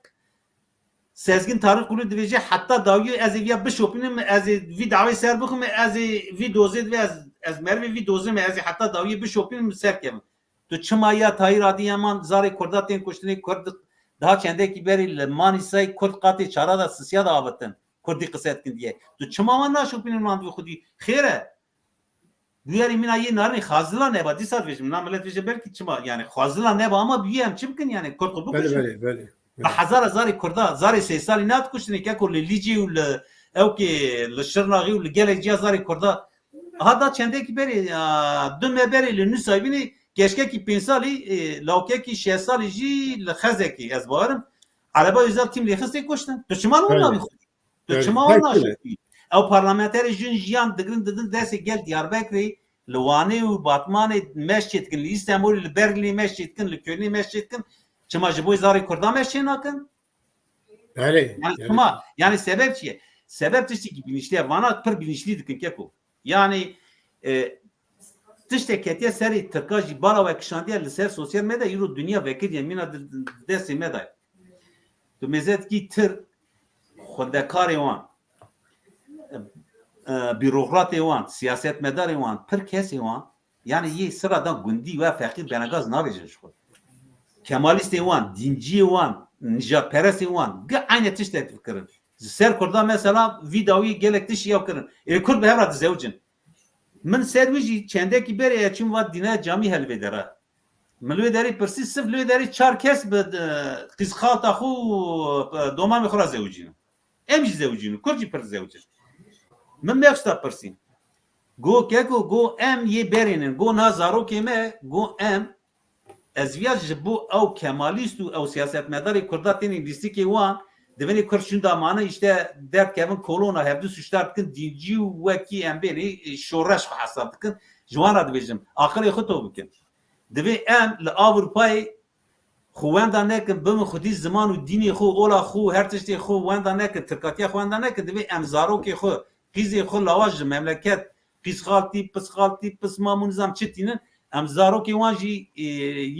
Sezgin Tarîk Qulû divêje heta dawiyê ez ê viya bişopînim, ez ê vî dawê ser bixim, ez ê vî dozê divê ez, ez merivê vî dozê me, ez ê heta dawiyê bişopînim, ser kevim. Tu çima ya Tahîr Adî Yeman zarê Kurda tên kuştinê, Kurd daha çendekî berî li Manîsayê Kurd qatê çara da sisiya da avitin. Kurdî qise dikin diye. Tu çima wan naşopînin wan divê xwedî? Xêr e. Bûyerî mîna yê narinê xwazila neba, dîsa dibêjim, na milet dibêje belkî çima, yani xwazila neba ama bûye em çi bikin yani, Kurd xwe bikuşin. Belê, belê, belê. Bi hezara zarê Kurda, zarê sê salî nadikuştinê keko li Lîcê û li ewkê li Şirnaxê û li gelek ciya zarê Kurda. Aha da çendekî berê, a, du me berê li Nûsaybînê keşkekî pênc salî, e, lawkekî şeş salî jî li Xezekê, ez bawerim. Ereba Özel tîm lê xistê kuştin. Tu çima li wan nabî xwe? Tu çima wan naşopî? Ew parlamenterê jin jiyan digirin didin destê gel Diyarbekirê, li Wanê û Batmanê meş çêdikin, li Îstemolê, li Berlînê meş çêdikin, li Kölnê meş çêdikin. Çima ji bo zarê Kurda meş çê nakin? Belê, yani belê. Çima? Yani sebep çi ye? Sebep tiştekî bilinçli ye. Vana pir bilinçlî dikin keko. Yani, e, tiştek ketiye serê Tirka jî bala we kişandiye li ser sosyal medya, îro dinya vekiriye, mîna di, di destê me de ye. Tu mêze dikî tir xwendekarê wan, e, e, bîrokratê wan, siyasetmedarê wan, pir kesê wan, yani yê sira dan gundî we feqîr benegaz navêjin ji xwe. Kemalîstê wan, dînciyê wan, nijadperestê wan, gi eyne tiştek difikirin. Ji ser Kurda mesela vî dawî gelek tişt ya kirin. Ê Kurd bi hev re dizewicin. Min ser wî jî çendekî berê ez çûm va dîne camî helvê dere. Min li wê derê pirsî, sif li wê derê çar kes bi, e, qîzxalta xwe û, e, domamê xwe re zewicînin. Em jî zewicînin, Kurd jî pir zewicin. Min mexsta pirsîn. Go keko, go em yê berênin, go na zarokê me, go em, ez viya ji bo ew kemalîst û ew siyasetmedarê Kurda tênê lîstikê wan, divênê Kurd şûnda mane, îşte derdikevin kolona, hevdu sûcdar dikin, dîncî û wekî em bênê, e, şoreş xwe hesab dikin. Ji wan re dibêjim, aqilê xwe to bikin. Divê em li Avrupayê xwe wenda nekin, bibin xwedî ziman û dînê xwe, ola xwe, her tiştê xwe wenda nekin, tirkatiya xwe wenda nekin. Divê em zarokê xwe, qîzê xwe lawa ji memleket, qîzxaltî, pisxaltî, pismam û nizam çi tînin, em zarokê wan jî, e,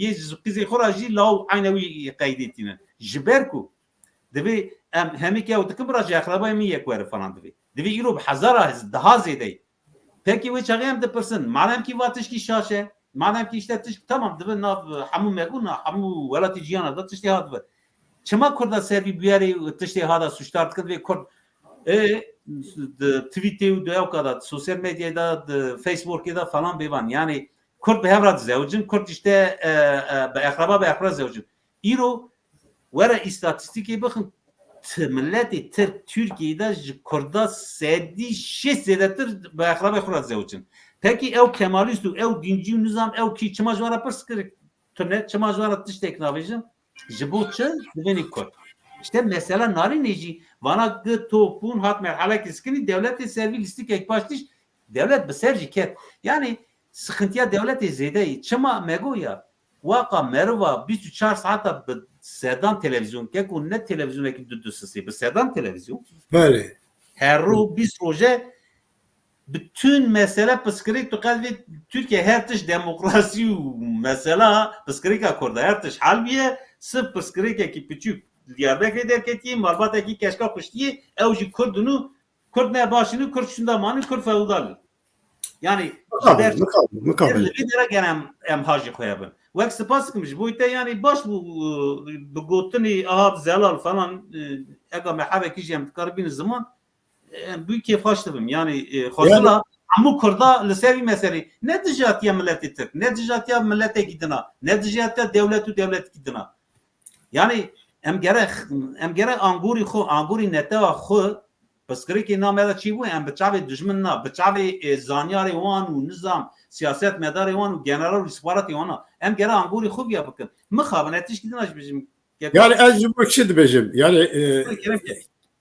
yê ji qîzê xwe re jî law eyne wî qeydê tînin. Ji ber ku divê em hemî ke ew dikin, bira ji eqrebayê min yek were falan divê. Divê îro bi hezara, daha zêde ye. Pekî wê çaxê em dipirsin, madem kî va tişkî şaş e, madem kî işte tişk, tamam, dibe nav hemû me got, na hemû welatê cîhana de tiştê hat dibe. Çima Kurda ser vî bûyerê tiştê ha de sûcdar dikin, divê Kurd, e, di tweetê û di ewka de, di sosyal medyayê de, di Facebookê de falan bêvan. Yani Kurd bi hev re dizewicin, Kurd işte, e, e, bi eqreba, bi eqreba zewicin. Îro were îstatîstîkê bixin, Ti-, miletê Tirk Tirkiyeyê de ji Kurda sedî şêst zêdetir bi exrabê xwe re zewicin. Pekî ew Kemalîst û ew dîncî û nizam ew kî çima ji wan re pirs kirik tune, çima ji wan re tiştek navêjin? Ji bo çi? Divênî Kurd. İşte mesela narînê jî vana gi to pûn hat merhelekî skinî dewletê ser vî lîstikek paş tişt dewlet bi ser jî ket. Yani sıkıntıya dewletê zêde yî. Çima me go ya? Waka meriva bîst û çar saeta bi sedan televizyon ke ku ne televizyonekî du du sisê, bi sedan televizyon. Belê. Her ro bîst roje bütün mesele piskirik tu qelbê Türkiye her tişt demokrasi û mesela piskirika Kurda her tişt hal biye, sırf piskirikekî piçûk Diyarbekirê derketiye, malbatekî keşka kuştiye, ew jî Kurd û Kurd ne başî ne, Kurd şunda manî, Kurd feodal. Yani Mixabin, mixabin, mixabin. Li vê dere gene em, em hajî xwe bin. Wek spas dikim ji bo te, yani baş bû, e, bi gotinê aha zelal falan, e, ega me hevekî jî em dikaribînin ziman, e, em bû kêfxweş dibim. Yani, e, xwezila hemû Kurda li ser vî meselê ne dijatiya miletê Tirk, ne dijatiya miletekî dina, ne dijatiya dewlet û dewletekî dina. Yani em gere, em gere angorî xwe, angorî netewa xwe Pirsgirêkê na me de çi bû? Em bi çavê dijmin na, bi çavê, e, zanyarê wan û nizam, siyasetmedarê wan û general û îstixbaratê wan na. Em gere angorî xwe viya bikin. Mixabin, ez tişkî din jî bijim. Yani ez ji bo çi dibêjim? Yani, e, Kerem ke.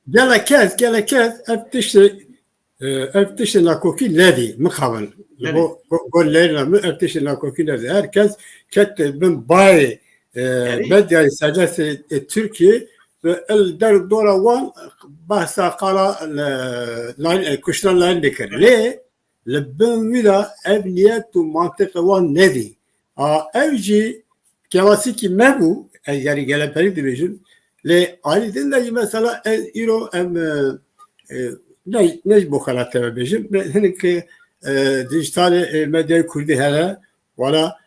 Gelek kes, gelek kes ev tiştê, e, ev tiştê nakokî nedî, mixabin. Nedî. Bo, bo, bo lêrina min ev tiştê nakokî nedî. Her kes ket bin bayê, e, Erê. Medyayê serbestê, e, Tirkiyê ve el der dora wan behsa qala, e, Lalî, e, kuştina Lalînê kir. Lê li bin wî de ev niyet û mantiqê wan nedî. A, ev jî klasîkî me bû, ez yani gelemperî dibêjim. Lê alî din de jî mesela ez îro em, e, e, ne, ne ji bo xelatê me bêjim. Me hinek, e, dijitalê, e, medyayê kurdî hene, wala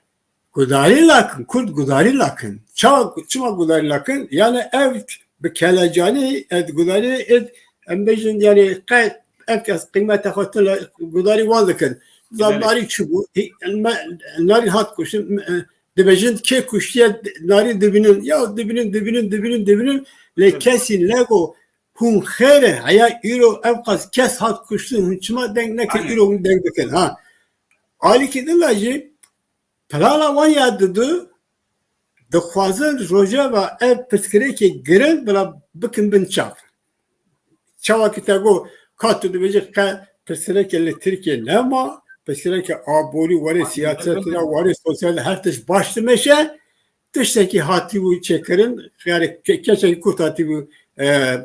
Gudarî nakin, Kurd gudarî nakin. Çawa, çima gudarî nakin? Yani ev bi kelecanî, ev gudarî, ev, em bêjin, yani qe-, ev kes qîmeta xwe tune gudarî wan dikin. Zam Belê. Narî çi bû? Hi-, me, Narîn hat kuştin, me, dibêjin kê kuştiye Narîn dibînin. Ya dibînin, dibînin, dibînin, dibînin. Lê Belê. Kesî lego hûn xêr e, heya îro ev qas kes hat kuştin, hûn çima deng nekin, Aynen. Îro hûn deng dikin, ha. Alîkî din de jî Plana wan ya didu, dixwazin Rojava ev pirsgirêkê girin bila bikin bin çav. Çawa ki te got, ka tu dibêjî qe pirsgirêkê li Tirkiye nema, pirsgirêkê aborî, warê Aynen, siyasetê, elbette. Warê sosyal her tişt baş dimeşe, tiştekî hatîbû çêkirin, yani ke-, keçekî kurt hatîbû, e,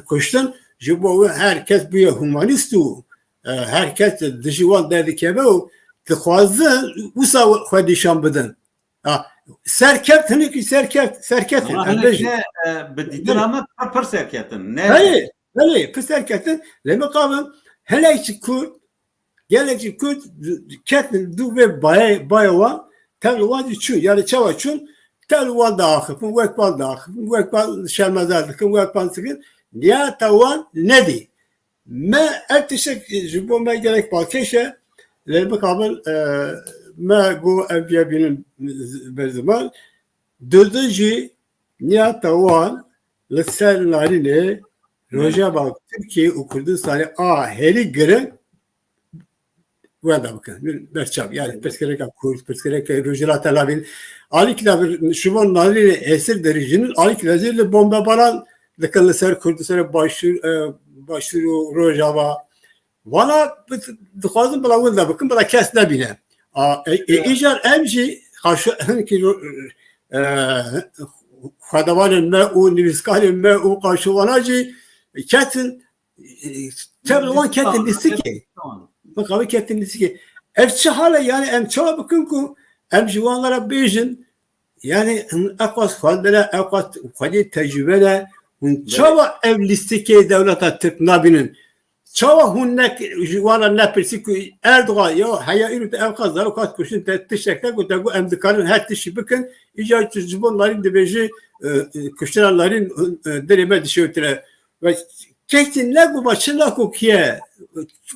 kuştin, ji bo wê her kes bûye humanîst û, e, her kes dijî wan derdikeve û dixwazin wisa xwe nîşan bidin. Ha, serkeft, hinekî serkeft, serketin. Ama em hinek bêjin. Ne, e, bi dîtina me pir, pir serketin. Ne? Belê, belê, pir serketin. Lê mixabin, hinek jî Kurd, gelek jî Kurd ketin dû vê bayê, bayê wan, tev li wan jî çûn. Yani çawa çûn? Tev li wan diaxifin, wek wan diaxifin, wek wan şermezar dikin, wek wan dikin. Niyata wan nedî. Me ev tiştek ji bo me gelek balkêş e. Lê mixabin, e, me got ev viya bînin ber ziman. Durdun jî niyata wan li ser Narînê, Rojava Tirkiye û Kurdistanê a herî giring wenda bikin. Berçav, yani pirsgirêka Kurd, pirsgirêka Rojhilata Navîn. Alîkî de bir, ji bo Narînê êsir dirîjinin, alîkî de jî li bombebaran dikin li ser Kurd, li ser Başûr, e, Başûr û Rojava. Vana bi-, dixwazin bila wenda bikin, bila kes nebîne. A, e, e, Îcar em jî xaşo-, hinkî ro-, e, xwedevanên me û nivîskarên me û qaşovana jî ketin, e, tev li wan ketin lîstikê. Mixabin ketin lîstikê. Ev çi hal e? Yani em çawa bikin ku em ji wan re bêjin, yani hûn eqas xwendine, eqas xwedî tecrûbe ne, hûn çawa ev lîstikê dewleta Tirk nabînin? Çawa hûn ne, ji wan re nepirsî ku Erdogan, ya heya îro te ev qas zarok hat kuştin, te tiştek te got, te got em dikarin her tiştî bikin, îcar tu ji bo Narîn dibêjî, e, e, kuştina Narîn, e, dilê me dişewtire. Ve kesî negot ma çi nakokiye,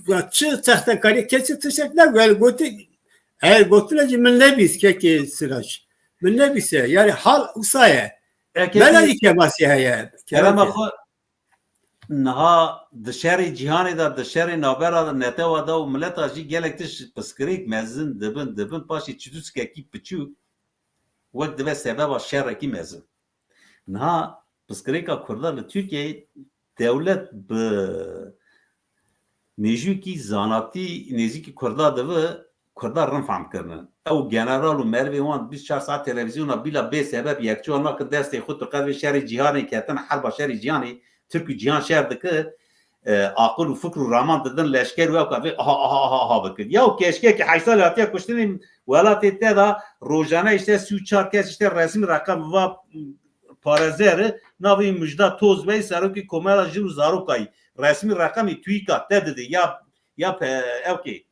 ya çi sextekarî, kesî tiştek negot. Yani gotî, eger gotine jî min nebîst kekê Sirac. Min nebîste. Yani hal wisa ye. Eke Bela tu- î kemasî heye. Kerema Kerem e. xwe, niha di şerê cîhanê de, di şerê navbera de, netewa de û mileta jî gelek tişt piskirêk mezin dibin, dibin, paşê çitûskekî piçûk wek dibe sebeba şerekî mezin. Niha piskirêka Kurda li Tirkiyeyê dewlet bi mêjûkî zanatî nêzîkî Kurda dibi, Kurda rin fehm kirine. Ew general û merivê wan bîst çar saet televîzyona bila bê sebeb yekçû nakin destê xwe tu qet vê şerê cîhanê ketin, herba şerê cîhanê, Tirk û cîhan şer dike, e, aqil û fikr û raman didin leşker û ew ka vê aha, aha, aha, aha bikir. Ya û keşkekî heysalî hatiye kuştinê welatê te de rojane işte sî û çar kes işte resmî reqem va parêzerê navê Mijda Tozbey serokê Komela Jin û Zarokayî resmî reqemê TÜİK'a te dide ya, ya pe-, ew kê,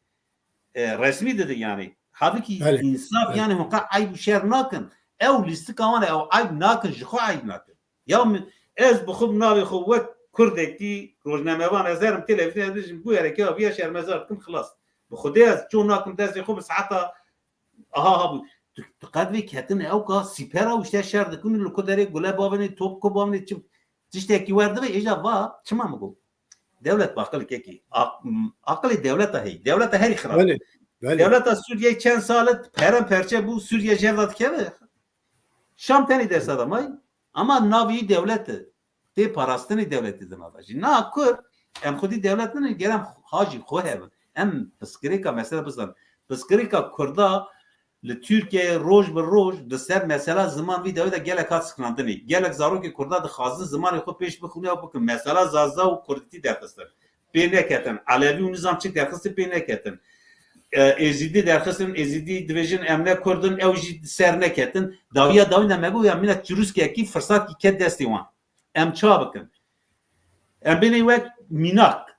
e, resmî dide yani. Halbuki Belê. Însaf Belê. Yani hûn qe eyb û şer nakin. Ew lîstika wan e, ew eyb nakin, ji xwe eyb nakin. Ya min, ez bi xwe bi navê xwe wek Kurdekî rojnamevan ez herim televîzyon ez bijim bu hereke aviya şermezar dikim xilas. Bi Xwedê ez ço nakim destê xwe bi saeta aha ha bû. Tu, tu qet vê ketine ew ka sîpera û işte şer dikin û li ku derê gule bavênê, top ku bavênê, çi, tiştekî wer dibe, êja va, çima min got? Dewlet bi aqilkekî. Aq-, aqilê dewleta heyî. Dewleta herî xirab. Belê, belê. Dewleta Sûriyeyê çend sal e, peren perçe bû, Sûriye jev de dikeve. Şam tenê dersa de may. Ama navê wî dewlet e. Tê parastinê dewletê di nav de jî. Na Kurd, em xwedî dewlet nînin, ger em ha jî xwe hebin. Em piskirêka mesela bizan. Piskirêka Kurda li Tirkiyeyê roj bi roj di ser mesela ziman vî dewê de gelek hat sikinandinê. Gelek zarokê Kurda dixwazin zimanê xwe pêş bixin û ew bikin. Mesela Zaza û Kurdîtî derxistin. Pê neketin. Elewî û nizam çi derxistin pê neketin. E, Êzîdî derxistin, Êzîdî dibêjin em ne Kurd in, ew jî ser neketin. Dawiya dawî de me got ya mîna çirûskekî firsat kî ket destê wan. Em ça bikin? Em bênê wek mînak,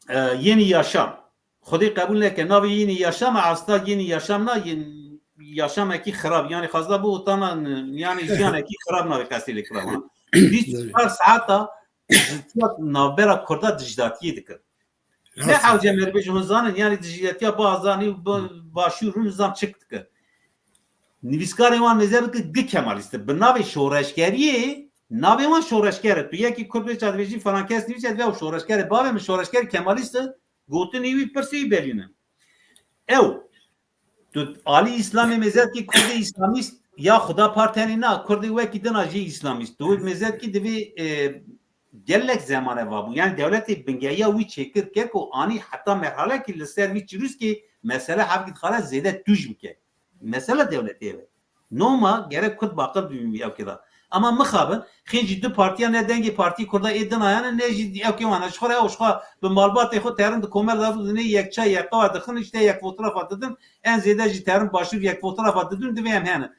e, Yeni Yaşam. Xwedê qebûl neke. Navê Yeni Yaşam e, aslında Yeni Yaşam na, yeni, yaşamekî xirab. Yani xwazda bu otana, yani jiyanekî xirab navê qestê lê kiravan. Bîst û çar saeta dijîtiya navbera Kurda dijdatiyê dikir. Ne hewce me bêjin hûn zanin, yani dijîtiya Barzanî û ba-, Başûr û nizam çik dikir. Nivîskarê wan mêze bike gi Kemalîst e. Bi navê şoreşgeriyê, navê wan şoreşger e. Tu yekî Kurd bê ça dibêjî falan kes nivîse divê ew şoreşger e. Bavê min şoreşger Kemalîst e. Gotinê wî pirsê wî belî ne. Ew, tu alî Îslamê mêze dikî Kurdê Îslamîst ya Xuda par tenê na, Kurdê wekî din a jî Îslamîst. Tu mêze dikî divê, e, gelek zemane va bû. Yani dewletê bingehiya wî çêkir keko anî heta merhalekî li ser vî çirûskê mesele hevgî dixare zêde tûj bike. Mesele dewletê ev e. Noma gerek Kurd baqil bibî ew kê de. Ama mixabin, xên jî du partiya ne dengê partî Kurda ê din ayane, ne jî ew kê wan e. Ji xwe re ew ji xwe bi malbatê xwe terin di komel de dinê yek çay yek qewa dixin, işte yek fotoğrafa didin, en zêde jî terin başûr yek fotoğrafa didin, divê em hene.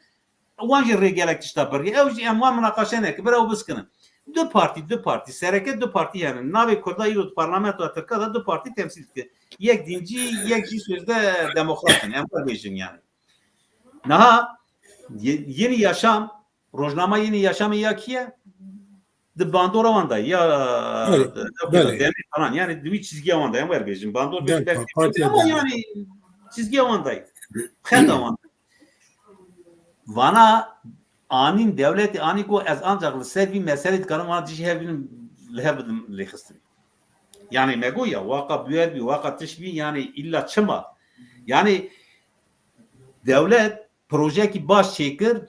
Wan jî rê gelek tişta birî. Ew jî em wan minaqaşe neke, bir ew biskinin. Du partî, du partî, sereke du partî hene. Navê Kurda îro di parlamentoya Tirka de du partî temsîl dike. Yek dîncî, yek jî sözde demokrat in. Em were bêjin yani. Niha ye-, Yeni Yaşam, rojnama Yeni Yaşamê ya kî ye? Di bandora wan de ya, belê, ya belê. Demê falan, yani di wî çizgiya wan de, em were bêjin. Bandor bêjin belkî, partiya ama yani çizgiya wan de. Xeta wan de. Vana anîn dewletê anî ku ez ancak li ser vî meselê dikarim wana dijî hev bînim, li hev bidim lêxistinê. Yani me got ya, waka buyer bî, waka tişt bî, yani illa çima? Yani dewlet projeyekî baş çêkir,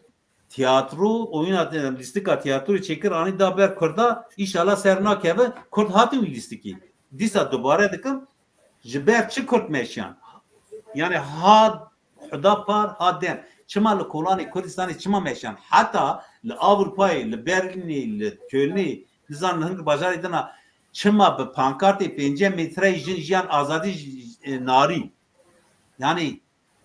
tiyatro, oyuna, lîstika tiyatroyê çêkir, anî da ber Kurda, îşallah ser nakeve, Kurd hatin wî lîstikî. Dîsa dubare dikim, ji ber çi Kurd meşiyan? Yani ha Hudapar, ha dem. Çima li kolanê Kurdistanê çima meşiyan? Heta li Avrupayê, li Berlînê, li Kölnê, nizanim li hin bajarê dina çima bi pankartê pêncî metreyê jin jiyan azadî j-, e, narî? Yani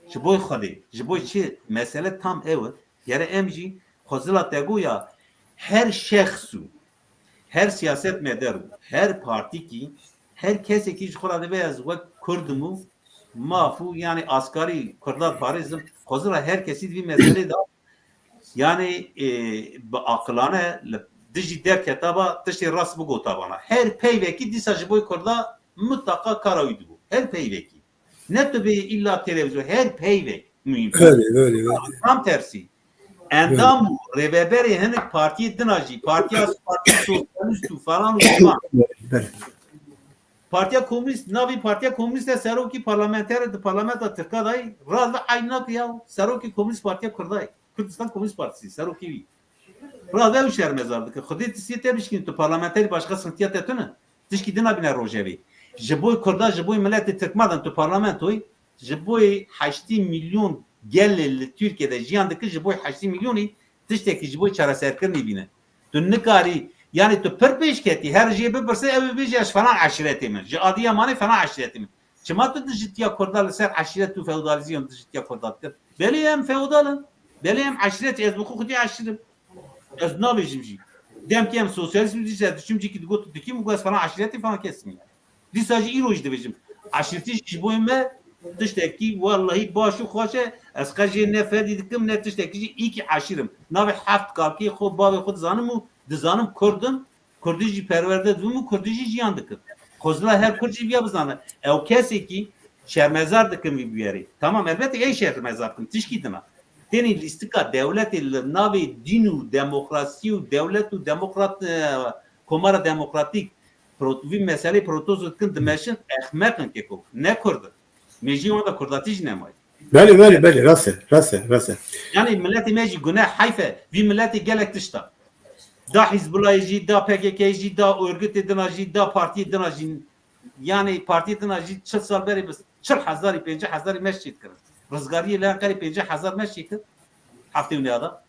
ji bo Xwedê, ji bo çi? Mesele tam ew e. Gere em jî xwezila te goya her şexs û her siyasetmedar û her partîkî, her kesekî ji xwe re dibe ez wek Kurd im û maf û yani askarî Kurda diparêzim. Xwezila her kesî di vî meselê de yani, e, bi aqilane li dijî derketa ba tiştê rast bigota bana. Her peyvekî dîsa ji bo Kurda mutlaka kara wî dibû. Her peyvekî. Ne tu bê illa televîzyon, her peyvek muhîm. Öyle, öyle, öyle. Tam tersî. Endam û rêveberê hinek partiyê din a jî, partiya, partiya sosyalîst û falan û falan. Belê. Partiya Komûnîst, navê Partiya Komûnîst de serokî parlamenter di parlamenta Tirka dayî, raz ve eyn nake ya, serokê Komûnîst Partiya Kurda ye. Kurdistan Komûnîst Partisi, serokê wî. Raz ve ew şermezar dike. Xwedê tu siyê te bişkîn, tu parlamenterî başqa sintiya te tune. Tişkî din nabîne rojevê. Ji bo Kurda, ji bo miletê Tirkmadan tu parlamentoyî, ji bo heştê milyon gelê li Tirkiye de jiyan dike, ji bo heştê milyonî tiştekî ji bo çareserkirinê bîne. Tu nikarî, yani tu pir pêş ketî, her jê bipirse ew ê bêje ez falan eşîretê min. Ji Adiyamanê falan eşîretê min. Çima tu dijitiya Kurda li ser eşîret û feodalizm dijitiya Kurda dikir? Belê em feodal in. Belê em eşîret, ez bi xwe xwedî eşîr im. Ez nabêjim jî. Demkî em sosyalîst bû, dîsa diçûm cîkî digot dikîm û ez falan eşîretê falan kes nî. Dîsa jî îro jî dibêjim. Eşîretî jî ji bo me tiştekî wellahî baş û xweş e. Ez qe jê ne fedî dikim, ne tiştekî jî, îkî eşîr im. Navê heft kalkê xwe, bavê xwe dizanim û dizanim Kurd im. Kurdî jî perwerde dibim û Kurdî jî jiyan dikim. Xwezila her Kurd jî viya bizane. Ew kesekî şermezar dikim vî bûyerê. Tamam, elbette ê şermezar dikim. Tişkî dina. Tenê lîstika dewletê li navê dîn û demokrasî û dewlet û demokrat, e, komara demokratîk pro-, vî meseleyê protesto dikin, dimeşin, ehmeq in keko. Ne Kurd in. Mêjiyê wan de Kurdatî jî nemaye. Belê, belê, belê, rast e, rast e, rast e. Yani miletê me jî gune, heyf e. Vî miletê gelek tişta. Da Hizbullahê jî, da P K K jî, da örgütê dina jî, da partiyê dina jî. Yani partiyê dina jî çil sal berê bi çil hezarî, pêncî hezarî meş çêdikirin. Rizgariyê li Enqerê pêncî hezar meş çêkir. Heftê û neh da.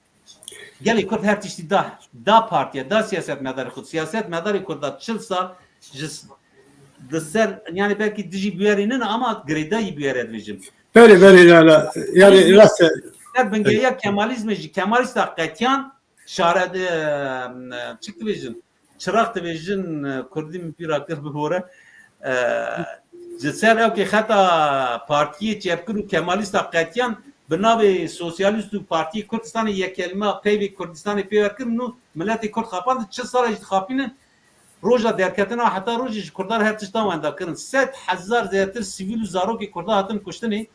Gelê Kurd her tiştî da, da partiye, da siyasetmedarê xwe. Siyasetmedarê Kurda çil sal ji s-, di ser, yani belkî dijî bûyerê nîne ama girêdayî bûyere dibêjim. Belê, belê, la, la. Yani rast e. Ser bingeya Kemalîzmê jî, Kemalîsta qetiyan şare de, e, çik dibêjin? Çiraq dibêjin, e, Kurdî min pîra kir bibore. E, ji ser ewkê xeta partiyê çepgir û Kemalîsta qetiyan bi navê Sosyalîst û Partiyê Kurdistanê yekelîma peyvê Kurdistanê pê ve kirin û miletê Kurd xapand, çil sal e jî dixapînin. Roja derketina heta rojê ji Kurdan her tişta wenda kirin. Sed hezar zêdetir sivîl û zarokê Kurda hatin kuştinê.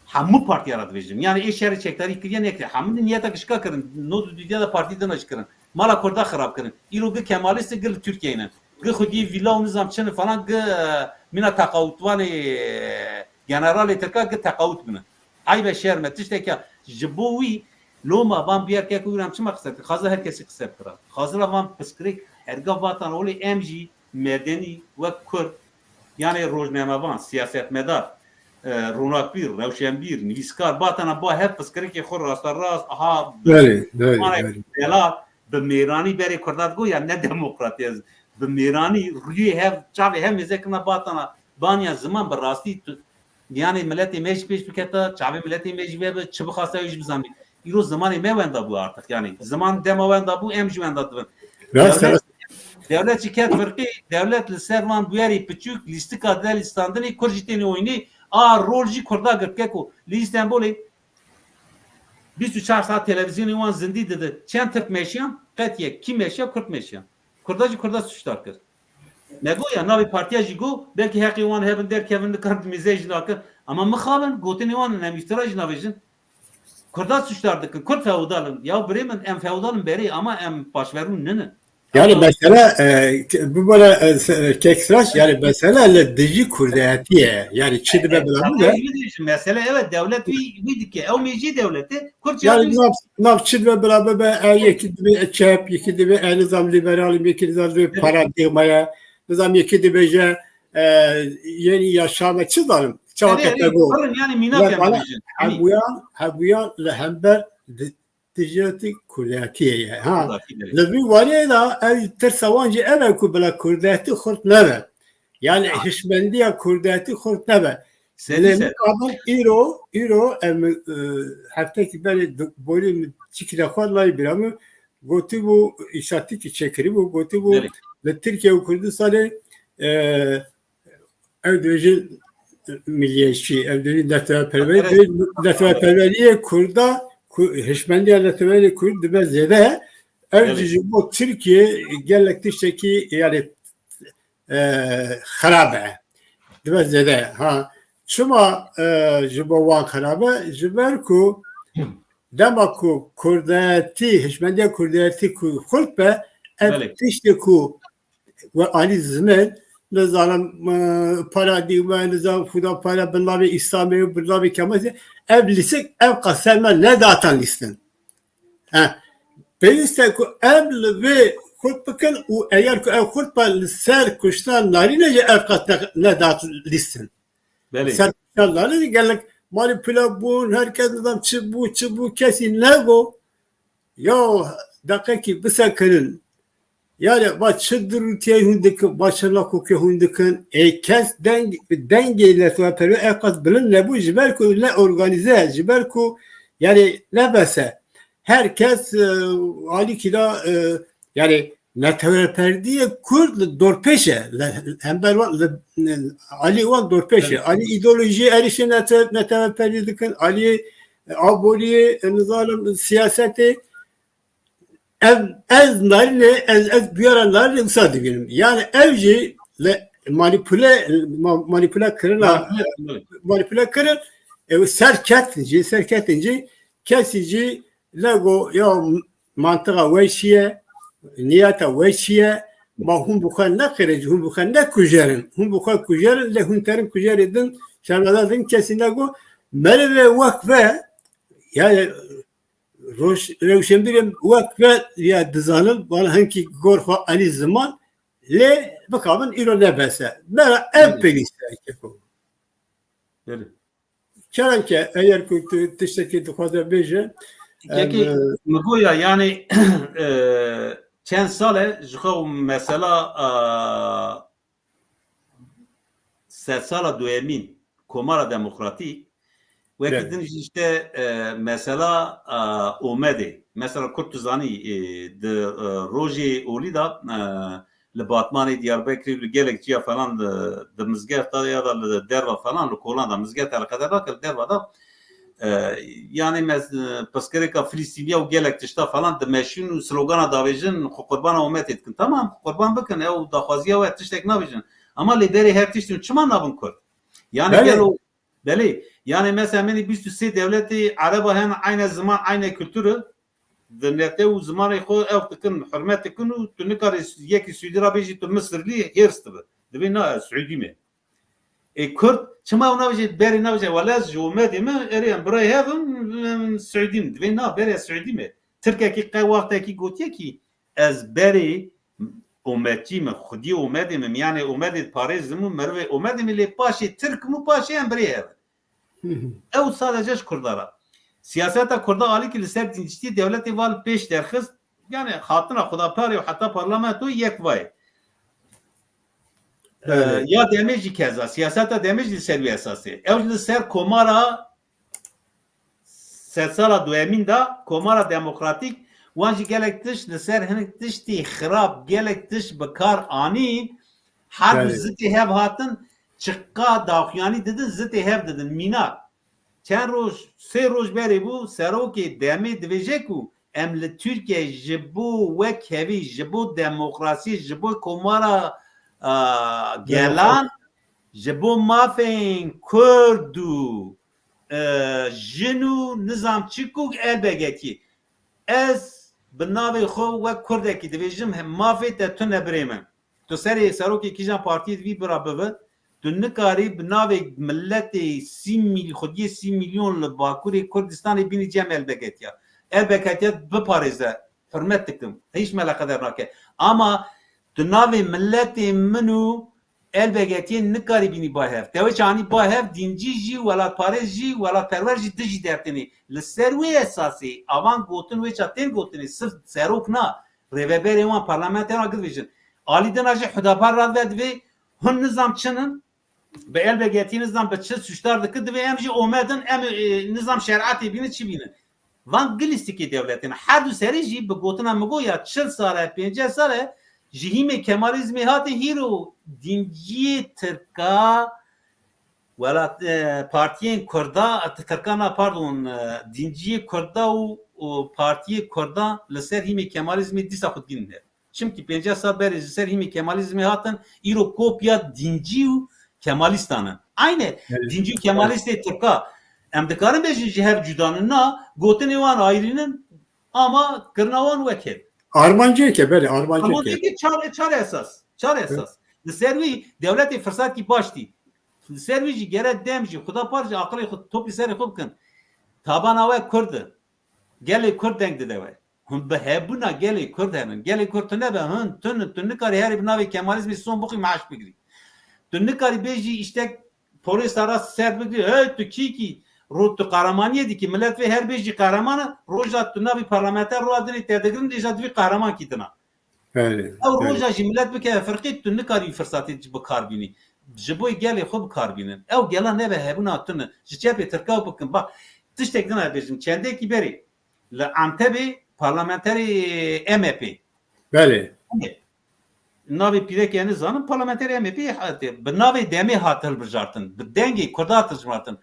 Hemû partiya re dibêjim. Yani ê şerê çekdarî kiriye nekiriye. Hemû niyeta gişka kirin. Nod û duydiya de partî dina jî kirin. Mala Kurda xirab kirin. Îro gi Kemalîst e, gi li Tirkiyeyê ne. Gi xwediyê vîla û nizam çin e falan, gi, e, mîna teqawutvanê, e, generalê Tirka gi teqawut bine. Eyb e, şerm e. Tiştek ya ji bo wî loma van biyerkek û em çima qise dikir? Xazila her kesî qise bikira. Xazila van piskirêk herga vatan olê em jî medenî wek Kurd, yani rojnamevan, siyasetmedar, e, ronakbîr, rewşenbîr, nivîskar, batana ba hev piskirêkê xwe rasta rast, aha, bi Belê, belê, zimanê belê. delal, bi mêranî berê Kurda digot, ya ne demokratî ez, bi mêranî rûyê hev, çavê hev mêze kirina batana, baniya ziman bi rastî tu, yanê miletê me jî pêş biketa, çavê miletê me jî vebe, çi bixwasta ew jî bizanî. Îro zimanê me wenda bû artık, yani ziman dema wenda bû, em jî wenda dibin. Rast e. Dewlet, dewlet jî ket firqî, dewlet li ser van bûyerê piçûk, lîstika de lîstandinê, Kurd jî têne oynê, a rol jî Kurda girt. Keko, li Îstenbolê bîst û çar saet televîzyonê wan zindî didi. Çend Tirk meşiyan? Qet yek. Kî meşiya? Kurd meşiyan. Kurda jî Kurda suçdar kir. Me got ya, navê partiya jî got, belkî heqê wan hebin derkevin, nikar di mêzeyê jî nakin. Ama mixabin, gotinê wan in, em îftira jî navêjin. Kurda suçdar dikin. Kurd feodal in. Ya birê min, em feodal in berê, ama em paşverûn ninin. Yani mesele, e, ke-, bu böyle, e, se-, e, kek siraç, yani mesele li dijî Kurdayetî ye. Yani çi dibe E, bila bu tabii de. Wî dibêjin. Mesele evet, dewlet wî, wî dike. Ew mêjî dewletê, Kurd Yani jî nav, nav çi dibe bila bibe, e, yekî dibe çep, yekî dibe, e, nizam liberal, yekî nizam dibe Evet. paradigmaya, nizam yekî dibêje, e, yeni yaşama, çi zalim, çawa Erê, erê, kategori. Kurd in, yani mînak em bana dibêjin. Hani Hebuyan, hebuyan li hember di-, dijî Kurdayetiyê ye. Ha, Kurdayetî, belê. Li vî wariyê de ev tirsa wan jî ev e ku bila Kurdayetî xurt nebe. Yani Ha. hişmendiya Kurdayetî xurt nebe. Serî Lê ser. Mixabin îro, îro em, e, heftekî berê di-, borî min çikî de xwar layî bîra min, gotîbû, îşatikî çêkirîbû, gotîbû Belê. li Tirkiye û Kurdistanê, e, ew dibêjin milliyetçî, ew dibêjin neteweperwerî, Evet. dibêjin neteweperweriyê Kurda, ku-, hişmendiya neteweperweriyê Kurd dibe zêde. Ew Evet. jî ji bo Tirkiye gelek tiştekî, yani, e, xerab e. Dibe zêde. Ha, çima, e, ji bo wan xerab e? Ji ber ku Dema ku kurdayetî, hişmendiya kurdayetî ku xurt be, ev Belê. tiştê ku we alî zimin, nizanim, e, paradîgme, nizam xuda para bi navê Îslamê, bi navê Kemalîzmê, ev lîstik, ev qas ser me nedatan lîstin. Ha, pêwîst e ku em li vê xurt bikin û eger ku ev xurt be li ser kuştina narîne jî ev qas ne-, nedat lîstin. Belê. Ser kuştina narîne gelek manîpule bûn, herkes nizam çi bû, çi bû, kesî nego. Ya deqekî bisekirin. Yani va çi dirûtiyê hûn dikin, va çi nakokê hûn dikin. Ê kes deng, dengê neteweperwê ev qas bilind nebû, ji ber ku ne organîze, ji ber ku yani ne bes e. Her kes, e, alîkî da, e, yani neteweperdiye Kurd li dorpêş e. Li hember wan, li, li alî wan dorpêş e. Evet. Alî îdeolojiyê êrîşê nete-, neteweperî dikin, alî, e, aboriyê, e, nizanim siyasetê. Ev, ez narînê, ez, ez biyara narînê wisa dibînim. Yani ev jî li manipule, ma-, manipule kirina, Manipule, evet. manipule kirin, e, ser ketin jî, ser ketin jî, kesî jî lego ya mantiqa we çi ye, niyeta we çi ye, ma hûn bi xwe neqirêj, hûn bi xwe nekujerin, hûn bi xwe kujerin, lê hûn terin kujerê din, şermezar din kesî nego, merivê wek ve, yani, Roj-, rewşenbîrên wek ve ya dizanin, bana hinkî gor xwe anî ziman, lê bikabin îro ne bes e. Mera ev Belê. pêwîst e keko. Belê. Kerem ke, eger ku tu tiştekî dixwaze bêje, Kekî, em, e, min goya, yani, e, çend sal e, ji xwe mesela, e, sedsala duyemîn Komara Demokratîk, wekî Evet. din jî işte, e, mesela, e, Omedê. Mesela Kurd tu zanî, e, di, e, rojê olî de, e, li Batmanê, Diyarbekirê, li gelek ciya falan di, di mizgefta ya da li derva falan, li kolan da mizgefta li qeder nake, li derva da, e, yani mes-, e, pirsgirêka Filistîniya û gelek tişta falan dimeşîn û slogana davêjin, xwe qurbana Omedê dikin. Tamam, qurban bikin, ew daxwaziya we, tiştek navêjin. Ama lê berê her tiştî çima nabin Kurd? Yani Belê. gelo, belê. Yani mesela menî bîst û sê dewletê Ereba hene, eyne ziman, eyne kulturu. Di nete û zimanê xwe ew dikin, hurmet dikin û tu nikarî yekî Swîdî ra bêjî tu Misirlî, hêrs dibe. Dibê na, ez Swîdî me. Ê Kurd, çima ew navêje, berê navêje, wele ez ji Omedê me, erê em birayê hev in, em Swîdî ne. Dibê na, berê ez Swîdî me. Tirkekî qey wextekî gotiye kî, ez berê Ometçî me, xwediyê Omedê me, miyanê Omedê parêzim û merivê Omedê me, lê paşê Tirk im û paşê em birê hev in. Ew sadece ji Kurda re. Siyaseta Kurda alîkî li ser dîncîtiyê dewletê va li pêş derxist, yani hatina Xudaparê û heta parlamento yek vayê. Belê. E, ya demê jî keza, siyaseta demê jî li ser wî esasê. Ew jî li ser komara sedsala duyemîn de, komara demokratîk, wan jî gelek tişt li ser hinek tiştî xirab, gelek tişt bi kar anîn, her du Belê. zitê hev hatin, çiqa daxuyanî didin, zitê hev didin. Mînak, çend roj, sê roj berê bû, serokê demê divêje ku em li Tirkiye ji bo wekhevî, ji bo demokrasî, ji bo komara, a, Demokrasî. gelan, ji bo mafên Kurd û, e, jin û nizam çi ku elbegetiye. Ez bi navê xwe wek Kurdekî divêjim, hem mafê te tune birê min. Tu serê serokê kîjan partiyê divî bira bibe, tu nikarî bi navê miletê sî mil-, xwediyê sî milyon li Bakurê Kurdistanê bînî cem elbegetiya. Elbegetiya biparêze, hurmet dikim. Hiç me leqeder nake. Ama tu navê miletê min û elbegetiye nikarî bînî ba hev. Te wê çi anî ba hev, dîncî jî, welatparêz jî, welatperwer jî dijî dertênê. Li ser wê esasê, avan gotin wê ça tên gotinê, sirf serok na, rêveberê wan, parlamentê wan gidivêjin. Alî dina jî Hudapar radibe divê, hûn nizam çin in, bi elbegetiye nizam bi çi sûcdar dikir, divê em jî omedin, em, e, nizam şer'etê bînin, çi bînin. Van gi lîstikê dewletê ne. Her du serî jî bi gotina min got ya çil sal e, pênceh sal e, ji hîmê Kemalîzmê hate hîro dînciyê Tirka, welat, e, partiyên Kurda, Tirka na, pardon, e, dînciyê Kurda û, û partiyê Kurda li ser hîmê Kemalîzmê dîsa xwe digihînin hev. Çimkî pênceh sal berê ji ser hîmê Kemalîzmê hatin, îro kopya dîncî û Kemalîstan in. Aynî Evet. dîncî û Kemalîstê Tirka. Em dikarin bêjin ji hev cudanin, na, gotinê wan ayrînin, ama kirina wan wek hev. Armanceke, belê, armanceke. Armanceke çar, çar esas. Çar esas. Li ser wî dewletê firsatkî baş dî. Li ser wî jî gere dem jî, xuda par jî aqilê xwe topî serê xwe bikin. Tabana we Kurd e. Gelê Kurd deng dide we. Hûn bi hebûna gelê Kurd henin. Gelê Kurd tune be, hûn tun, tu nikarî herî bi navê Kemalizmê son bixwî maaş bigirî. Tu nikarî bêjî îşte polêsa rast ser bigirî, hey tu kîkî, ro tu qehremaniyê dikî, millet vê her bêjî qehreman e, roja tu navî parlamenter roja dinê te digirin, dêja divî qehremankî dina. Belê, Ew belê. Roja jî millet bikeve firqî, tu nikarî firsatê bi kar bînî. Ji bo gelê xwe bi kar bînin. Ew gela nebe hebûna tune. Ji çepê tirka bikin. Bak, tiştek din bêjim. Çendekî berê li Antebê parlamenterê M H P. Belê. Navê pîrekê nizanim, parlamenterê M H P hate. Bi navê demê hat hilbijartin. Bi dengê Kurda hat hilbijartin.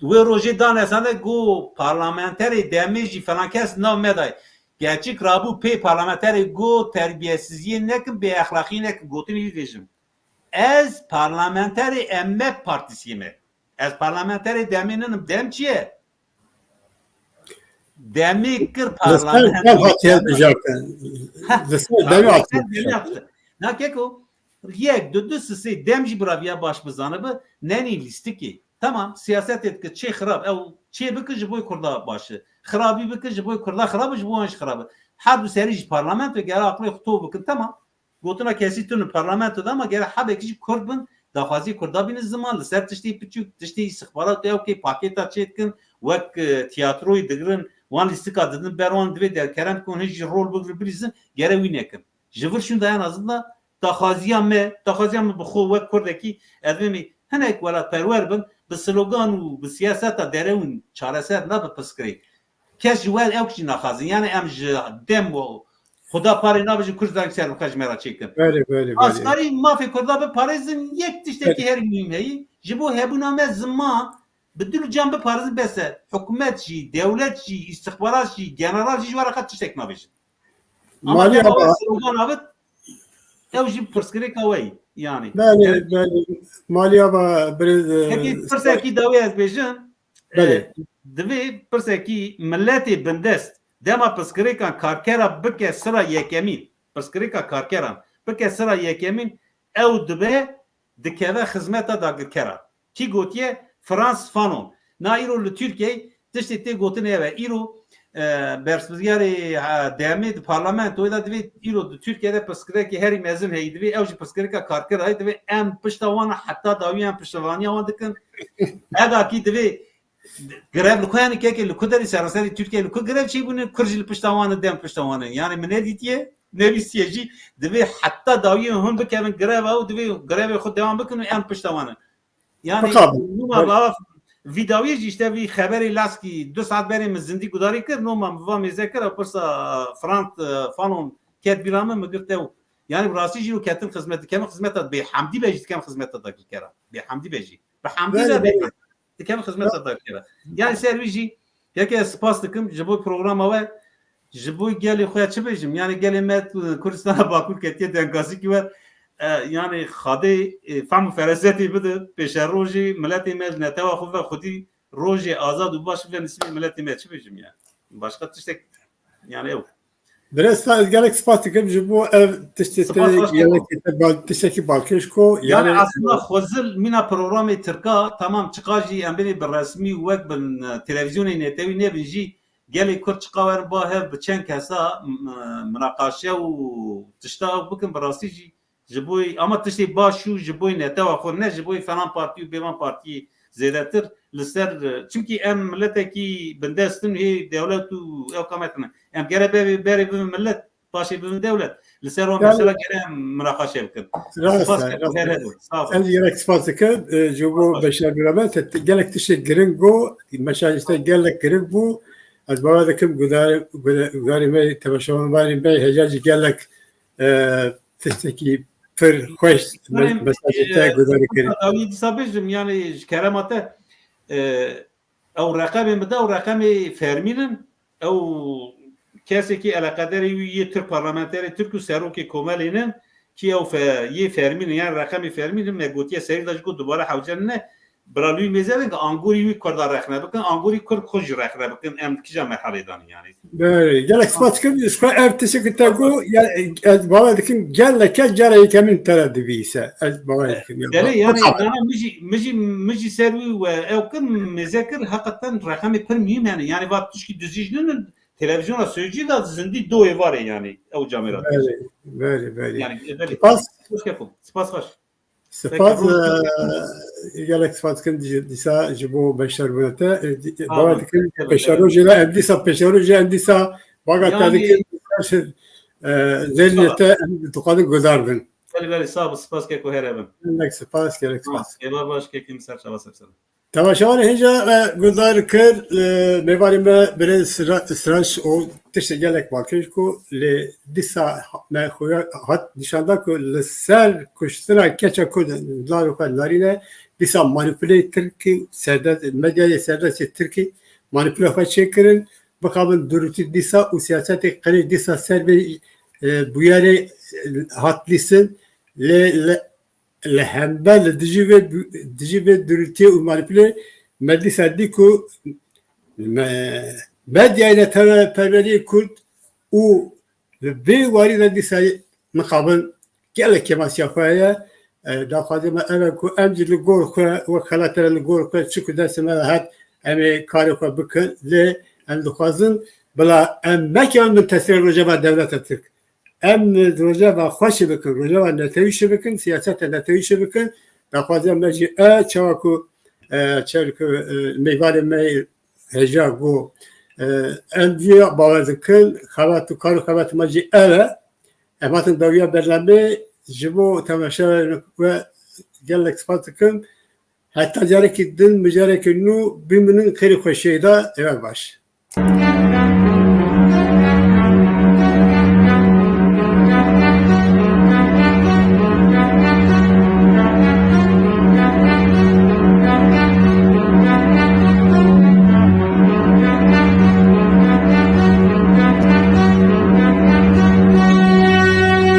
Wê rojê dane sade got parlamenterê demê jî falan kes nav me dayê. Keçik rabû pê parlamenterê got terbiyesiziyê nekin, bêexlaqiyê nekin. Gotinê wî vêjim. Ez parlamenterê M H P partisiyê me. Ez parlamenterê demê ninim. Dem çi ye? Demê kir Li ser parlamenterê dev hatiye hilbijartin. Heh, Li ser demê hatiye hilbijartin. Na keko, yek, du, du, sisê dem jî biraviya baş bizanibi, nenî lîstikê. Tamam, siyasetê dike çê xirab, ew çê bike ji bo Kurda baş e. Xirabî bike ji bo Kurda xirab e, ji bo wan jî xirab e. Her du serî jî parlamento gere aqilê xwe to bikin, tamam. Gotina kesî tune parlamento de ama gere hebekî jî Kurd bin, daxwazî Kurda bînin ziman, li ser tiştê piçûk, tiştê îstixbarat û ewkê pakêta çêdikin, wek, e, tiyatroyê digirin, wan lîstika didin ber wan divê derkerem bikin, hîn jî rol bigrin bilîzin, gere wî nekin. Ji vir şûnda en azından daxwaziya me, daxwaziya me bi xwe wek Kurdekî, ez vê me hinek welatperwer bin, bi slogan û bi siyaseta derewin çareser nabe pirsgirêk. Kes ji we ew jî naxwazin. Yani em ji dem û Xuda parê nabêjin Kurd zang ser bixwe ji me re çêkin. Belê, belê, belê. Askarî mafê Kurda biparêzin, yek tiştekî Belê. Her muhîm heyî. Ji bo hebûna me ziman bi dil û can biparêzin bes e. Hikûmet jî, dewlet jî, îstixbarat jî, general jî ji we re qet tiştek nabêjin. Ama Malî dema ava. We slogan avit, ew jî pirsgirêka we yî. Yani. Belê, Yani belê. Malî ava birêz, e, Peki pirsekî dawî ez bêjim. Belê. E, divê pirsekî miletê bindest dema pirsgirêkan karkera bike sira yekemîn, pirsgirêka karkeran bike sira yekemîn, ew dibe dikeve xizmeta dagirkeran. Kî gotiye? Frans Fanon. Na îro li Tirkiyeyê tiştê tê gotinê ev e. Îro, e, bersbiryarê, e, demê di parlamentoyê de divê îro di Tirkiyeyê de pirsgirêkê herî mezin heyî. Divê ew jî pirsgirêka karkera heyî. Divê em pişta wan heta dawî em piştevaniya wan dikin. Hega kî divê grev li ku, yani kekê li ku derê seranserê Tirkiyeyê li ku grev çêbûne, Kurd jî li pişta wan in, dem pişta wan in. Yani min nedîtiye, nebîstiye jî. Divê heta dawiyê hûn bikevin greva û divê grevê xwe dewam bikin û em pişta wan in. Yani Biqabin. Nûma Belê. Bava vî dawiyê jî işte vî xeberê laskî du saet berê min zindî gudarî kir, nûma min va mêze kir, ew pirsa Frans, e, Fanon ket bîra min, min girt ew. Yani bi rastî jî û ketin xizmet, dikem xizmeta bêhemdî be jî dikem xizmeta dagirkera. Bêhemdî be jî. Bi hemdî Belê, be bê. belê. Dikem xizmeta dagirkera. Yani ser wî jî yeke spas dikim ji bo programa we. Ji bo gelê xwe çi bêjim? Yani gelê me Kurdistana Bakur ketiye dengazîkî we. E, yani Xadê, e, fehm û ferasetê bide pêşerojê miletê me li netewa xwe ve xwedî rojê azad û baş bibe nisîbê miletê me. Çi bêjim yani? Başka tiştek yani ew. Birêz, ez gelek spas dikim ji bo ev tiştê te Spas, hoş gelekî te bal-, tiştekî balkêş ko. Yani Yani aslında xwezil mîna programê Tirka, tamam, çiqa jî em bênê bi resmî wek bin, e, televîzyonê netewî nebin jî, gelê Kurd çiqa werin ba hev bi çend kesa, m-, e, minaqaşe û tişta ew bikin, bi rastî jî ji bo, ama tiştê baş û ji bo netewa xwe, ne ji bo falan partî û bêvan partiyê zêdetir li ser, e, çimkî em miletekî bindest in hê dewlet û ew kametine. Em gere berê, berê bibin milet, paşê bibin dewlet. Li ser wan Yani mesela gere em minaqaşe bikin. Rast Spas e, dikim, rast e. Sağ olun. Ez gelek spas dikim, e, ji bo Spas. Beşar Biramet, te gelek tiştê giring got, meşa işte gelek giring bû. Ez bawer dikim gudarê, guda-, gudarê me, temaşevanê me hêja jî gelek, e, tiştekî pir xweş me-, Benim, mesajê te e, gudarî kirî. Dawî dîsa bêjim, yani ji kerema te, e, ew reqemê min de, ew reqemê fermîn in. Ew kesekî eleqederê wî yê Tirk, parlamenterê Tirk û serokê komelê ne, kî ew fe-, yê fermîn in, yani reqemê fermîn in, me gotiye serî de ji got dubare hewce ne. Bira Lûyî Mêze bêne, angorî wî Kurda rexne bikin, angorî Kurd xwe jî rexne bikin, em di kîja merhelê de ne yanî. Belê, gelek spas dikim, ji xwe ev tiştekî te got, ya, ez bawer dikim, gelek kes cara yekemîn te re dibîse, ez bawer dikim. Ya, Belê, yanî, bixabe. Dana min jî, min jî, min jî ser wî we ew kir, mêze kir, heqeten reqemê pir muhîm hene. Yanî, va tişkî dizî jî nînin, televizyona Sözcü de zindî do êvarê, yanî, ew camêra. Belê, belê, belê. Yanî, belê. Spas. Hoş keko. Spas baş. Spas, Peki, e, gelek spas dikim dî-, dîsa ji bo beşdarbûna te. E, dî-, Sağ bawer olun. Dikim, evet, peşerojê de em dîsa, peşerojê em dîsa, baga te Yani dikim, e, zêrînê te em dixwazin guhdar bin. Belê, belê, sağ ol, spas keko, her hebin. Gelek spas, gelek spas. Êvar baş, kekim ser çava ser ser. Temaşevanê hêja me guhdar kir, e, mêvanê me birêz Sira-, Siraç û tiştê gelek balkêş ku lê dîsa me xuya hat nîşanda ku li ser kuştina keça Kurd, lavê xwe narîne, dîsa manîpuleyê Tirkî, serde-, medyayê serdestê Tirkî manîpule xwe çêkirin, bixabin durûtî dîsa û siyasetê qirêj dîsa ser vê, e, bûyerê, e, hat lîstin. Lê li, li hember li dijî vê, dijî vê durûtiyê û manîpulê me dîsa dî ku me, medyayê neteweperweriyê Kurd û li vê warî de dîsa mixabin gelek kêmasiya xwe heye. E, daxwazê me ev e ku em jî li gor xwe, wek xelatê re li gor xwe, çi ku destê me de hat, em ê karê xwe bikin. Lê em dixwazin bila em nekevin bin tesîrê rojeva dewleta Tirk. Em rojeva xwe çi bikin, rojeva netewî çi bikin, siyaseta netewî çi bikin. Daxwaziya me jî e, çawa ku, e, çer ku, e, mêvanê me hêja got, e, em vîya bawer dikin, xebat û kar û xebat me jî ev e. Em hatin dawiya bernamê, ji bo temaşevanê we gelek spas dikim. Heta carekî din, mijarekî nû bimînin xêr û xweşiyê de, êvar baş.